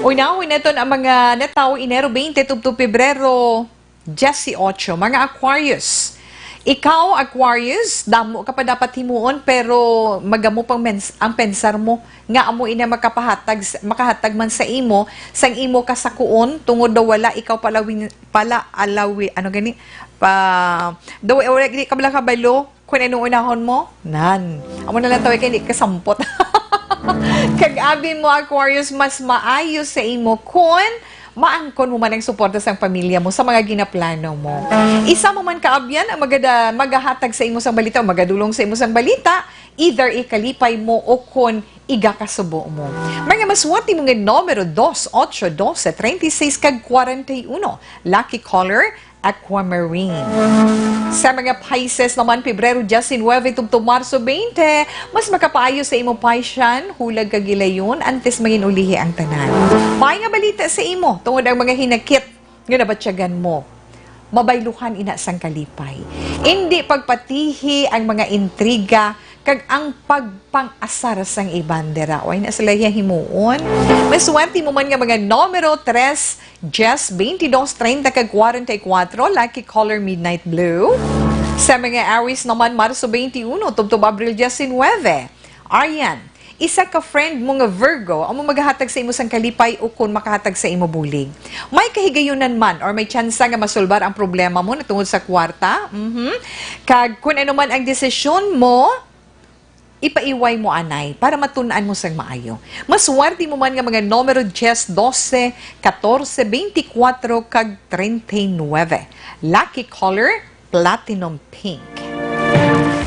Unahon naton ang mga natawo, Enero bente tubtob Pebrero dieciocho, mga Aquarius. Ikaw, Aquarius, damo ka pa dapat himuon, pero magamo pang mens-, ang pensar mo nga amo ina makapahatag s-, makahatag man sa imo sang imo kasakuon, tungod daw wala ikaw palawin, pala alawi, ano gani? Pa, daw wala, di ka bala kabalo kung ano unahon mo? Nan. Amo na lang tawag kay di ka sampot. Kag abi mo, Aquarius, mas maayo sa imo kun maangkon mo man ang suporta sang pamilya mo sa mga ginaplano mo. Isa mo man kaabyan ang magada-, magahatag sa imo sang balita o magadulong sa imo sang balita, either ikalipay mo o kon igakasubo mo. Mga maswerte mo nga numero, dos, ocho, doce, treinta y seis, kag kwarenta y uno. Lucky color, aquamarine. Sa mga Pisces naman, Pebrero diecinuebe tubtob Marso veinte, mas makapaayo sa imo paisyan, hulag kag gilayon, antes mangin-ulihi ang tanan. May nga balita sa imo, tungod ang mga hinakit nga nabatyagan mo, mabayluhan ina sang kalipay. Indi pagpatihi ang mga intriga kag ang pagpang-asar sang iban dira. Way na sila himuon. Maswerte mo man nga mga numero, tres, dies, veintidós, treinta, kag kwarenta y kuatro, lucky color midnight blue. Sa mga Aries naman, Marso twenty-one tubtob Abril diecinuebe. Arian, isa ka friend mo nga Virgo amo magahatag sa imo sang kalipay ukon makahatag sa imo bulig. May kahigayunan man or may tsansa nga masulbar ang problema mo natungod sa kwarta. Mhm. Kag kun ano man ang desisyon mo, ipaiway mo anay para matun-an mo sang maayo. Maswerte mo man nga mga numero dies, dose, katorse, beintikwatro, kag treinta y nuebe. Lucky color, platinum pink.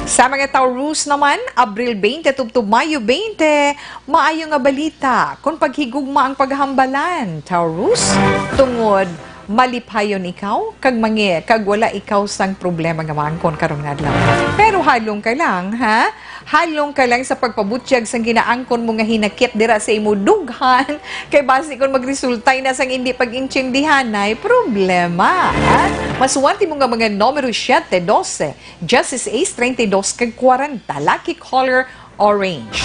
Sa mga Taurus naman, Abril twenty tubtob Mayo twenty, maayo nga balita kon paghigugma ang paghambalan, Taurus, tungod malipayon ikaw kag mangi kag wala ikaw sang problema nga maangkon karon nga adlaw. Pero halong ka lang, ha? Halong ka lang sa pagpabutyag sang ginaangkon mo nga hinakit dira sa imo dughan, kay basi kon magresultay na sang indi pag-intindihanay, problema, ha? Maswerte mo nga mga numero siete, doce, Justice Ace, treinta y dos kag kwarenta. Lucky color, orange.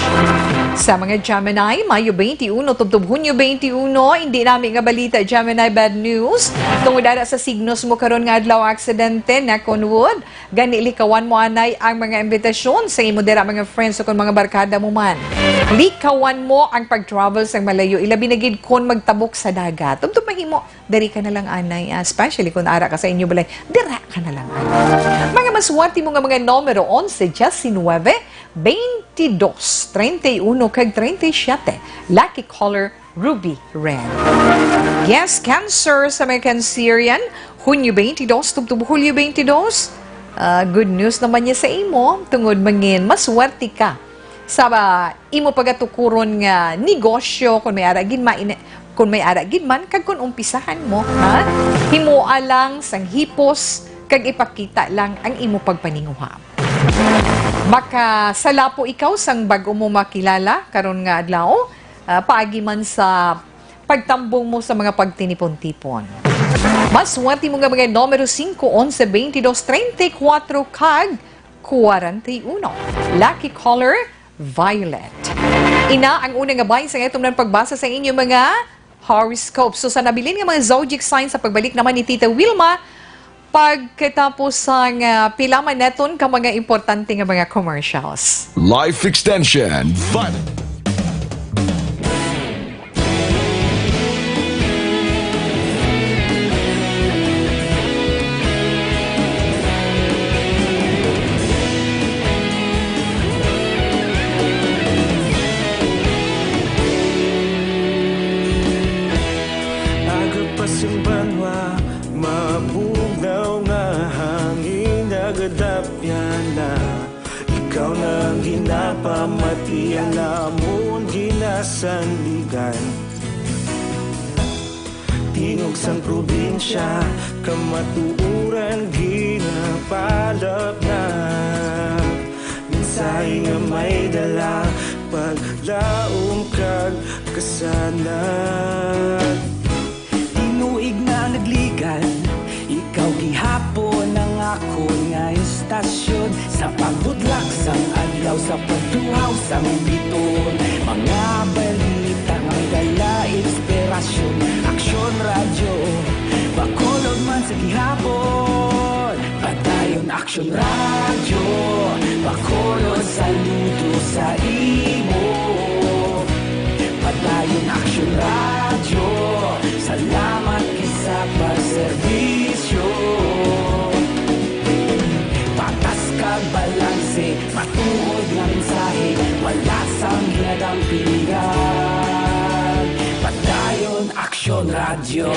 Sa mga Gemini, Mayo twenty-one tubtob Hunyo twenty-one, hindi nami nga balita, Gemini, bad news. Tungod ara sa signos mo karon nga adlaw, aksidente, knock on wood. Gani, likawan mo anay ang mga imbitasyon sa imo dira, mga friends, o kon mga barkada mo man. Likawan mo ang pag-travel sa malayo, ilabi na gid kon magtabok sa dagat. Tubtob mahimo, diri ka na lang anay, ah, especially kung ara ka sa inyo balay, dira ka na lang anay. Mga maswerte mo nga mga numero, onse, diecinuebe, twenty-dos, treinta y uno, kag treinta y siete. Lucky color, ruby red. Yes, Cancer, sa mga Cancerian, Hunyo twenty-dos tubtob Hulyo twenty-dos. Ah, good news naman niya sa imo, tungod mangin maswerte ka sa ba, imo pagatukuron nga negosyo, kung may ara gid ma-, ina-, kung may ara gid man, kag kung umpisahan mo, ha? Himoa lang sang hipos, kag ipakita lang ang imo pagpaninguha. Makasalapo ikaw sang bag-o mo makilala karon nga adlaw, ah, paagi man sa pagtambong mo sa mga pagtinipon-tipon. Maswerte mo nga mga numero singko, onse, twenty-dos, treinta y cuatro, kag kwarenta y uno. Lucky color, violet. Ina ang una nga bay sa atong pagbasa sa inyo mga horoscope. So, sa nabilin nga mga zodiac sign, sa pagbalik naman ni Tita Wilma, pagkatapos sang, ah, pila man naton ka mga importante nga mga commercials. Life Extension, vitamin. Aga pa sing banwa, mabugnaw nga hangin, nagadapyan na. Ikaw na ang ginapamatian namon, ginasandigan. Tingog sang probinsya, kamatuoran ginapalapnap. Mensahe nga may dala, paglaom kag kasanag. Tinuig na nagligan, ikaw gihapon ang akon nga istasyon. Sa pagbutlak sang adlaw, sa pagtuhaw sang biton, mga balita nga may dala inspirasyon. Aksyon Radyo, Bacolod man sa gihapon. Padayon Aksyon Radyo, Bacolod, saludo sa imo. Padayon Aksyon Radyo, salamat gid sa pagserbisyo. Patas kag balanse, matuod nga mensahe, wala sang ginadampigan. Padayon Aksyon Radyo.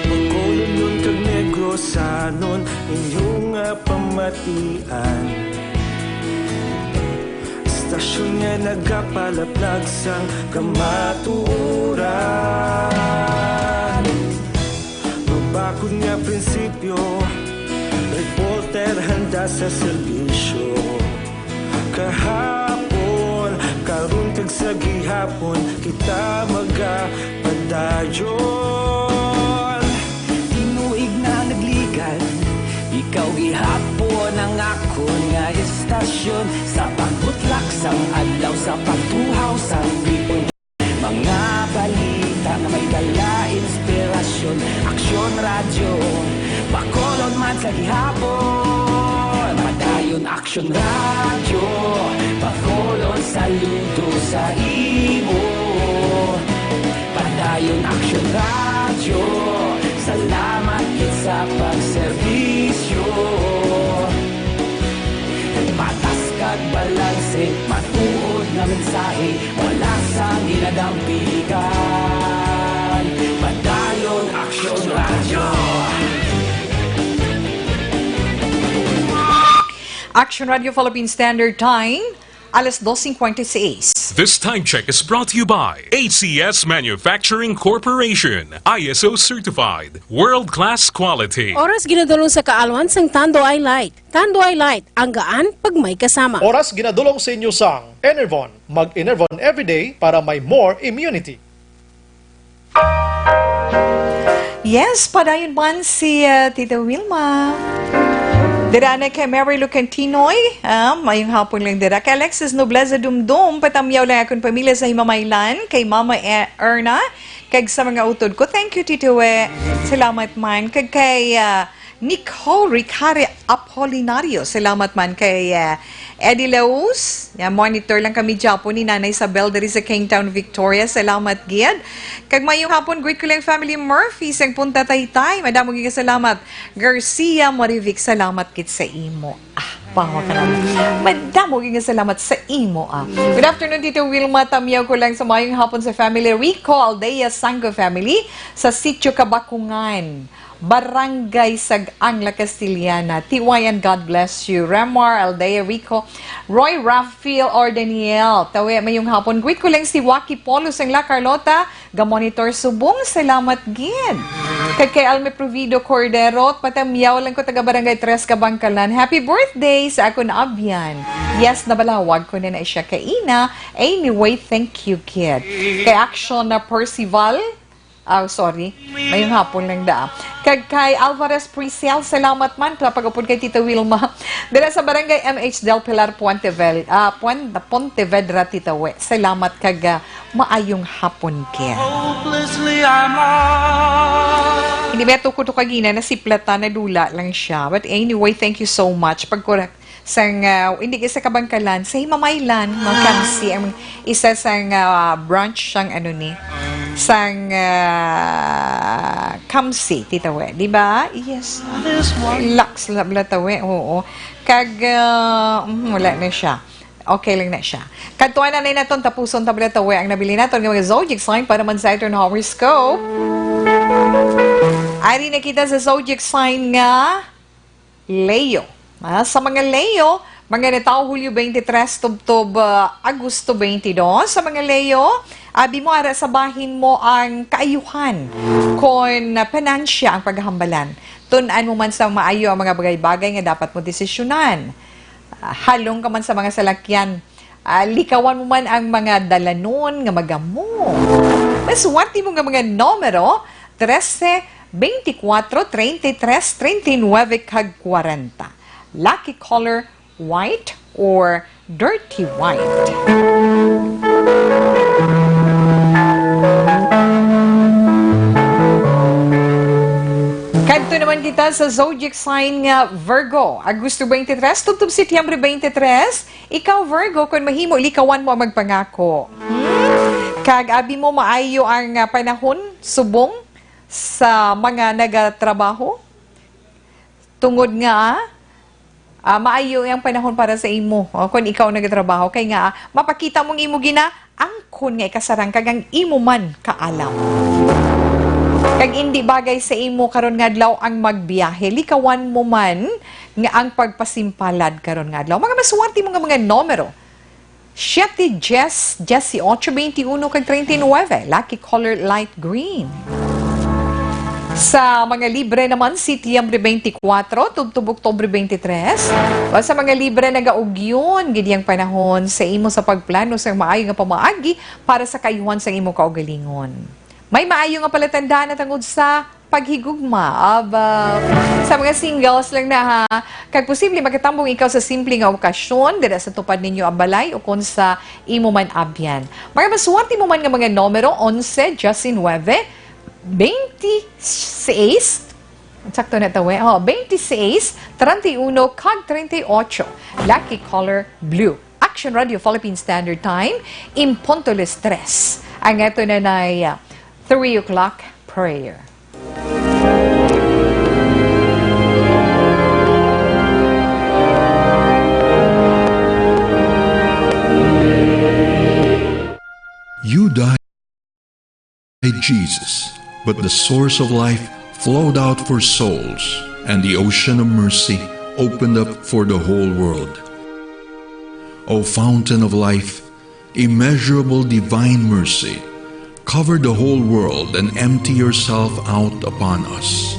Bacolodnon kag Negrosanon, inyo nga pamatian. Istasyon nga nagapalaplag sang kamatuoran. Mabakod nga prinsipyo, reporter handa sa serbisyo. Kahapon, karon kag sa gihapon, kita magapadayon. Tinuig na nagligan, ikaw gihapon ang akon nga istasyon. Sa pagbutlak sang adlaw, sa pagtuhaw sang biton, mga balita nga may dala inspirasyon. Aksyon Radyo, Bacolod man sa gihapon. Padayon Aksyon Radyo, Bacolod, saludo sa imo. Padayon Aksyon Radyo, salamat gid sa pagserbisyo. Patas kag balanse, matuod nga mensahe, wala sang ginadampigan. Action Radio Philippine Standard Time, alas dos cincuenta y seis. This time check is brought to you by A C S Manufacturing Corporation, I S O certified, world-class quality. Oras ginadulong sa kaalwan sang Tanduay Light. Tanduay Light, ang gaan pag may kasama. Oras ginadulong sa inyo sang Enervon. Mag-Enervon everyday para may more immunity. Yes, padayon man si, uh, Tita Wilma. Dira na kay Mary Lucantinoy. Ah, mayong hapon lang dira. Kay Alexis Nobleza Dumdum, patamyaw lang akong pamilya sa Himamaylan. Kay Mama E-, Erna, kag sa mga utod ko. Thank you, Tito E. Salamat man. Kag kay, ah, Nicole Ricare Apolinario. Salamat man kay, ah, Eddie Laus. Ya, monitor lang kami, Japo, ni Nanay Isabel diri sa Kingtown, Victoria. Salamat gid. Kag mayong hapon, greet ko lang family Murphy sang Punta Taytay. Madamo gid nga salamat. Garcia Marivic, salamat gid sa imo. Ah, pahawa ka naman. Madamo gid nga salamat sa imo, ah. Good afternoon, Tito Wilma. Tamyaw ko lang sa mayong hapon sa family Rico Aldea Sango family sa Sitio Kabakungan. Barangay Sag-ang, La Castellana. T Y N, God bless you. Remar, Aldea, Rico, Roy, Rafael, or Daniel. Tawi, mayong hapon. Greet ko lang si Waki Polo sang La Carlota. Ga-monitor subong. Salamat gid. Kag kay Alme Provido Cordero, patamyaw lang ko, taga Barangay Tres, Kabangkalan. Happy birthday sa akon abyan. Yes, nabalawag ko na na siya kaina. Anyway, thank you, kid. Kay Action na Percival, Ah, sorry. Mayong hapon lang da. Kag kay Alvarez Prisel, salamat man sa pag-upod kay Tita Wilma. Dira sa Barangay M H Del Pilar, Puente Vel-, ah, Puan-, Pontevedra, Tita We. Salamat kag, ah, maayong hapon, Ken. Hindi ba tukod to kagina, nasiplatan, nadula lang siya. But anyway, thank you so much. Pagkorek, sang, ah, hindi ka sa Kabangkalan, sa Himamaylan, no, Kamsi, ang isa sang, ah, branch sang, ano ni, sang, ah, Kamsi, Tita We, di ba? Yes. Laks, la, bla, Tawe, oo. Kag, ah, mhm, wala na siya. Okay lang na siya. Kadtuan na naton, tapuson ta bala, Tawe, ang nabili naton nga mga zodiac sign para man sa aton horoscope. Ari na kita sa zodiac sign nga Leo. Ah, sa mga Leo, mga natawo Hulyo twenty-three tubtob, ah, Agosto twenty-two. Sa mga Leo, abi mo ara sa bahin mo ang kaayuhan kon, ah, pinansya ang paghambalan. Tun-an mo man sa maayo ang mga bagay-bagay nga dapat mo desisyonan. Ah, halong ka man sa mga salakyan. Ah, likawan mo man ang mga dalanon nga magamo. Maswerte mo nga mga numero, trese, beintikwatro, treinta y tres, treinta y nuebe, kag kwarenta. Lucky color, white or dirty white. Kadto naman kita sa zodiac sign nga Virgo. Agosto twenty-three, tubtob Setyembre twenty-three, ikaw, Virgo, kon mahimo, likawan mo ang magpangako. Hmm? Kag abi mo maayo ang, ah, panahon subong sa mga nagatrabaho. Tungod nga, ah, maayo ang panahon para sa imo, o, kon ikaw nagatrabaho. Kay nga, ah, mapakita mong imo ginaangkon nga ikasarang kag ang imo man kaalam. Kag indi bagay sa imo karon nga adlaw ang magbiyahe. Likawan mo man nga ang pagpasimpalad karon nga adlaw. Mga maswerte mo nga mga numero, siete, diyes, dieciocho, veintiuno, kag treinta y nuebe. Lucky color, light green. Sa mga Libre naman, Setyembre twenty-four, tubtob Oktubre twenty-three. O sa mga Libre, nagaugyon gid yang panahon sa imo sa pagplano sang maayo nga pamaagi para sa kaayuhan sang imo kaugalingon. May maayo nga palatandaan na tungod sa paghigugma. Aba, sa mga singles lang na, ha. Kag posible makatambong ikaw sa simple nga okasyon dira sa tupad ninyo ang balay o kon sa imo man abyan. Mga maswerte mo man nga mga numero, onse, diecinuebe, veintiséis, sakto na tawe, oh, veintiséis, treinta y uno, kag treinta y ocho. Lucky color, blue. Action Radio Philippine Standard Time, in punto las tres. Ang ato na na, uh, three o'clock prayer. You died, Jesus, but the source of life flowed out for souls, and the ocean of mercy opened up for the whole world. O fountain of life, immeasurable divine mercy, cover the whole world and empty yourself out upon us.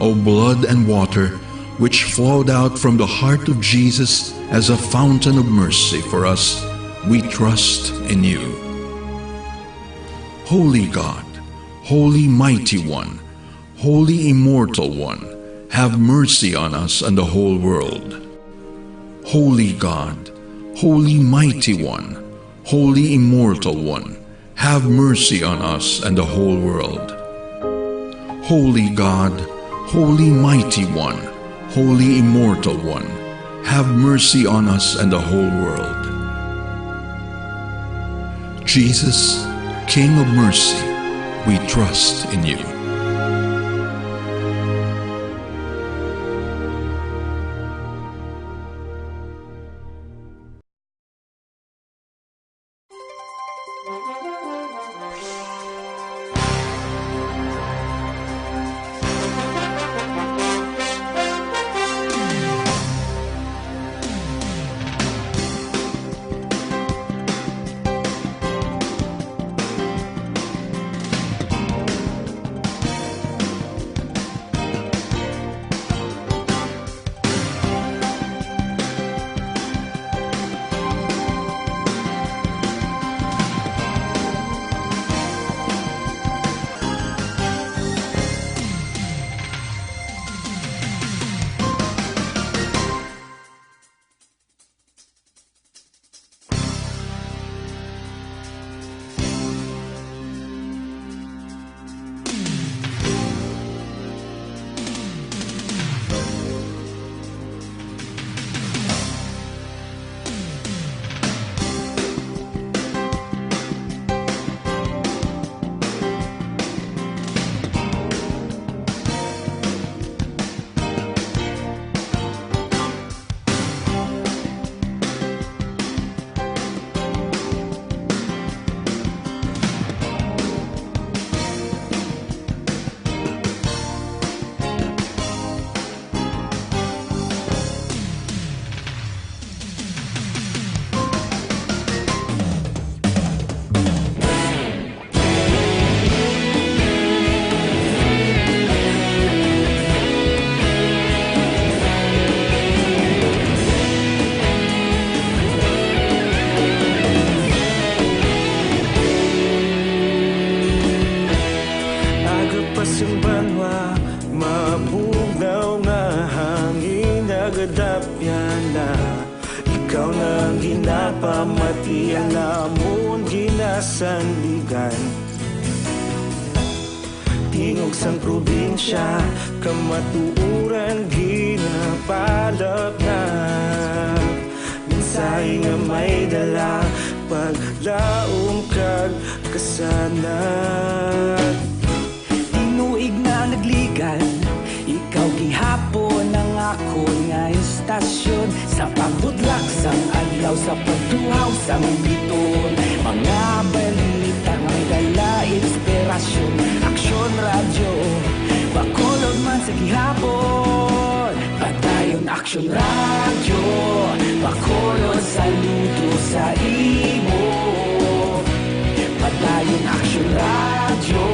O blood and water, which flowed out from the heart of Jesus as a fountain of mercy for us, we trust in you. Holy God, Holy Mighty One, Holy Immortal One, have mercy on us and the whole world. Holy God, Holy Mighty One, Holy Immortal One, have mercy on us and the whole world. Holy God, Holy Mighty One, Holy Immortal One, have mercy on us and the whole world. Jesus, King of mercy, we trust in you. Aga pa sing banwa, mabugnaw nga hangin nagadapyan na. Ikaw na ang ginapamati, ang amon ginasandigan. Tingog sang probinsya, kamatuoran ginapalapnap. Mensahe nga may dala, paglaom kag kasanag. Tinuig na nagligan, ikaw gihapon ang akon nga istasyon. Sa pagbudlak sang adlaw, sa pagtuhaw sang biton, mga balita nga may dala inspirasyon. Aksyon Radyo, Bacolod man sa gihapon. Padayon Aksyon Radyo, Bacolod, saludo sa imo. Padayon Aksyon Radyo,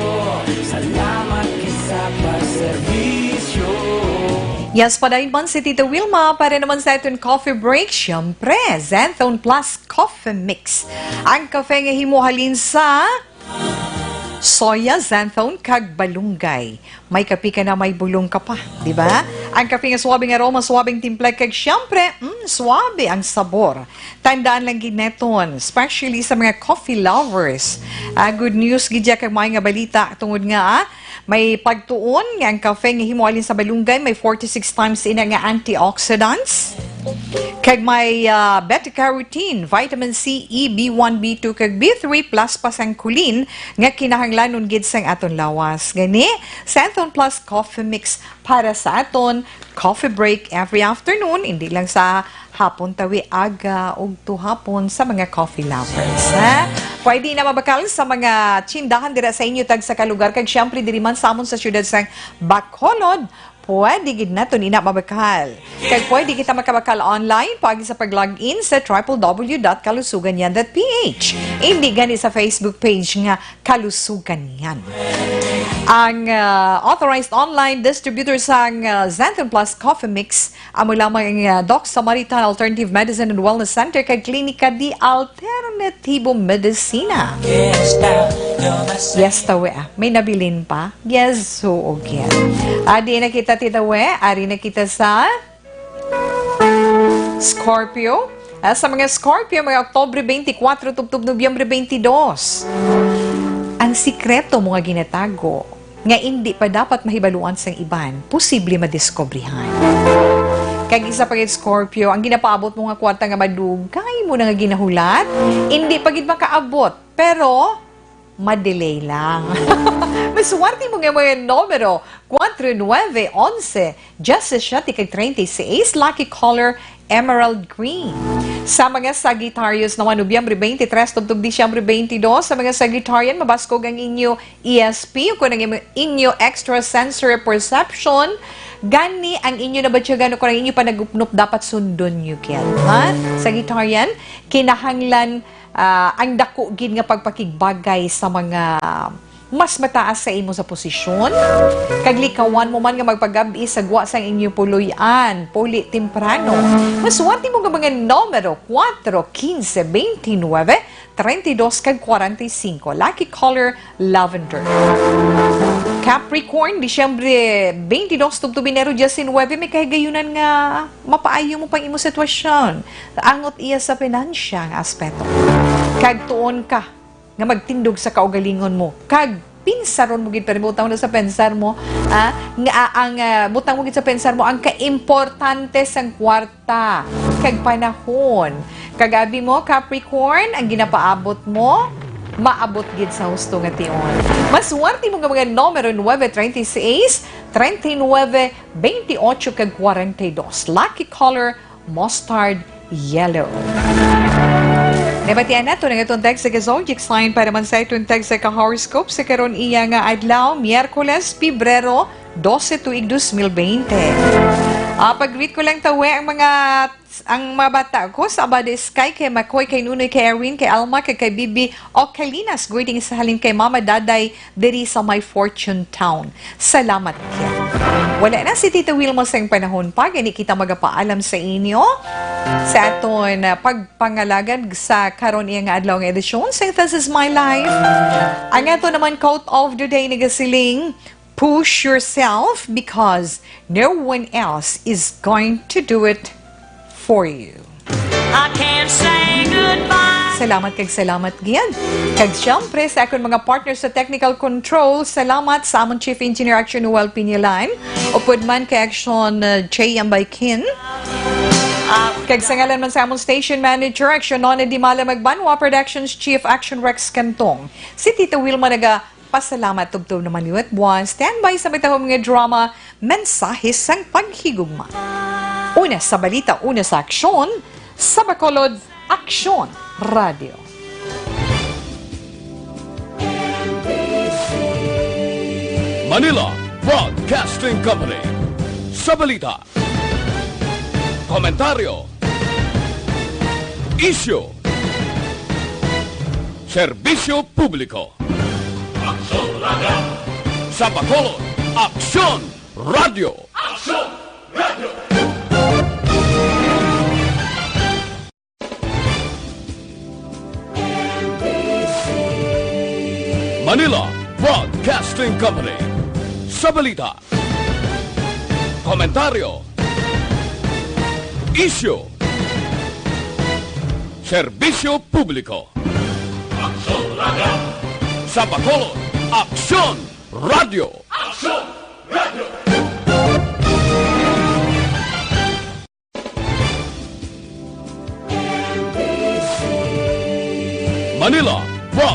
salamat kay sa pagserbisyo. Yes, padayon man si Tita Wilma para naman sa aton coffee break. Siyempre, Xanthone Plus Coffee Mix. Ang kafe nga himo halin sa soya, xanthone, kag balunggay. May kape ka na, may bulong ka pa, di ba? Ang kape nga suabe nga aroma, suabe ang timpla, kag siyempre, mm, suabe ang sabor. Tandaan lang gid naton, especially sa mga coffee lovers. Ah, good news gid ya kag maayo nga balita tungod nga, ah, may pagtuon nga ang kape nga himo halin sa balunggay may forty-six times ina nga antioxidants. Kag may, ah, beta-carotene, vitamin C, E, B one, B two, kag B three plus pa sang choline nga kinahanglanon gid sang aton lawas. Gani, Xanthone Plus Coffee Mix para sa aton coffee break every afternoon, hindi lang sa hapon tawi aga ug tuhapon sa mga coffee lovers, ha? Pwede na mabakal sa mga tindahan dira sa inyo tagsa ka lugar, kag siyempre diri man sa amon sa siyudad sang Bacolod, Pwede gid naton ina mabakal. Kag pwede kita makabakal online paagi sa pag-log in sa triple W dot kalusugan yan dot P H. Indi gani sa Facebook page nga Kalusugan Yan. Ang, ah, authorized online distributor sang, ah, Xanthone Plus Coffee Mix, amo lamang ang, ah, Doc Samaritan Alternative Medicine and Wellness Center kag Klinika di Alternatibo Medicina. Yes, tawe, ah. May nabilin pa? Yes, oo, gid. Adi na kita, Tita We. Ari na kita sa Scorpio. Ah, sa mga Scorpio, mga Oktubre twenty-four tubtob Nobyembre twenty-two. Ang sikreto mo nga ginatago, nga indi pa dapat mahibaluan sang iban, posible madiskubrihan. Kag isa pa gid, Scorpio, ang ginapaabot mo nga kwarta nga madugay mo na nga ginahulat, indi pa gid makaabot. Pero, madelay lang. Maswerte mo nga mga numero, kuwatro, nuebe, onse, diyasisiete, kag treinta y seis, lucky color, emerald green. Sa mga Sagittarius naman, Nobyembre twenty-three tubtob Disyembre twenty-two, sa mga Sagittarian, mabaskog ang inyo E S P, o kung ang imo, inyo extrasensory perception, gani ang inyo nabatyagan o kung ang inyo panagupnop dapat sundon nyo, kaya, ha? Sagittarian, kinahanglan ah, ang dako gid nga pagpakigbagay sa mga mas mataas sa imo sa posisyon, kag likawan mo man nga magpagab-i sa gwa sang inyo puloy-an, puli temprano. Maswerte mo nga mga numero, kuwatro, kinse, bente nuebe, treinta y dos, kag kwarenta y singko. Lucky color, lavender. Capricorn, Disyembre twenty-two tubtob Enero diecinuebe, may kahigayunan nga mapaayo mo pang imo sitwasyon. Angot iya sa pinansya nga aspeto. Kag tuon ka nga magtindog sa kaugalingon mo. Kag pinsaron mo gid, pero butang na sa pensar mo, ah, nga ang, ah, butang mo gid sa pensar mo ang kaimportante sang kwarta kag panahon. Kag abi mo, Capricorn, ang ginapaabot mo, maabot gid sa husto nga tion. Maswerte mo nga mga numero, nuebe, treinta y seis, treinta y nuebe, bente ocho, kag kwarenta y dos. Lucky color, mustard yellow. Nabatian nato ang atong text sa Zodiac sign para man sa atong text sa ka-horoscope sa karon iya nga adlaw, Miyerkules, Pebrero dose, tuig dos mil bente. Ah, pag-greet ko lang tawe ang mga, ang mga bata ko sa Abades, kay, kay Makoy, kay Nunoy, kay Erwin, kay Alma, kay, kay Bibi, o kay Linas. Greetings sa halin kay Mama, Daday, diri sa may Fortune Town. Salamat, Kim. Wala na si Tita Wilma sang panahon pa, gani kita magapaalam sa inyo sa aton, ah, pagpangalagad sa karon iya nga adlaw nga edisyon sa This Is My Life. Ang ato naman quote of the day nagasiling, "Push yourself because no one else is going to do it for you." I can't say goodbye. Salamat kag salamat gid. Kag siyempre sa akon mga partner sa technical control, salamat sa amon Chief Engineer Action Noel Piñalan, upod man kay Action, uh, J M Baikin. Kag sa ngalan man sa amon station manager, Action Nona Dimala Magbanwa, Productions Chief Action Rex Cantong. Si Tita Wilma naga Pasalamat tubtob naman liwat buwan. Standby sa mitahom nga drama, Mensahe sang Paghigugma. Una sa balita, una sa aksyon, sa Bacolod, Aksyon Radio. Manila Broadcasting Company. Sa balita, komentaryo, isyu, serbisyo publiko. Aksyon Radio. Sa Bacolod, Aksyon Radio. Aksyon Radio. Manila Broadcasting Company. Sa balita, komentaryo, isyu, serbisyo publiko. Aksyon Radio. Sa Bacolod, Aksyon Radio. Aksyon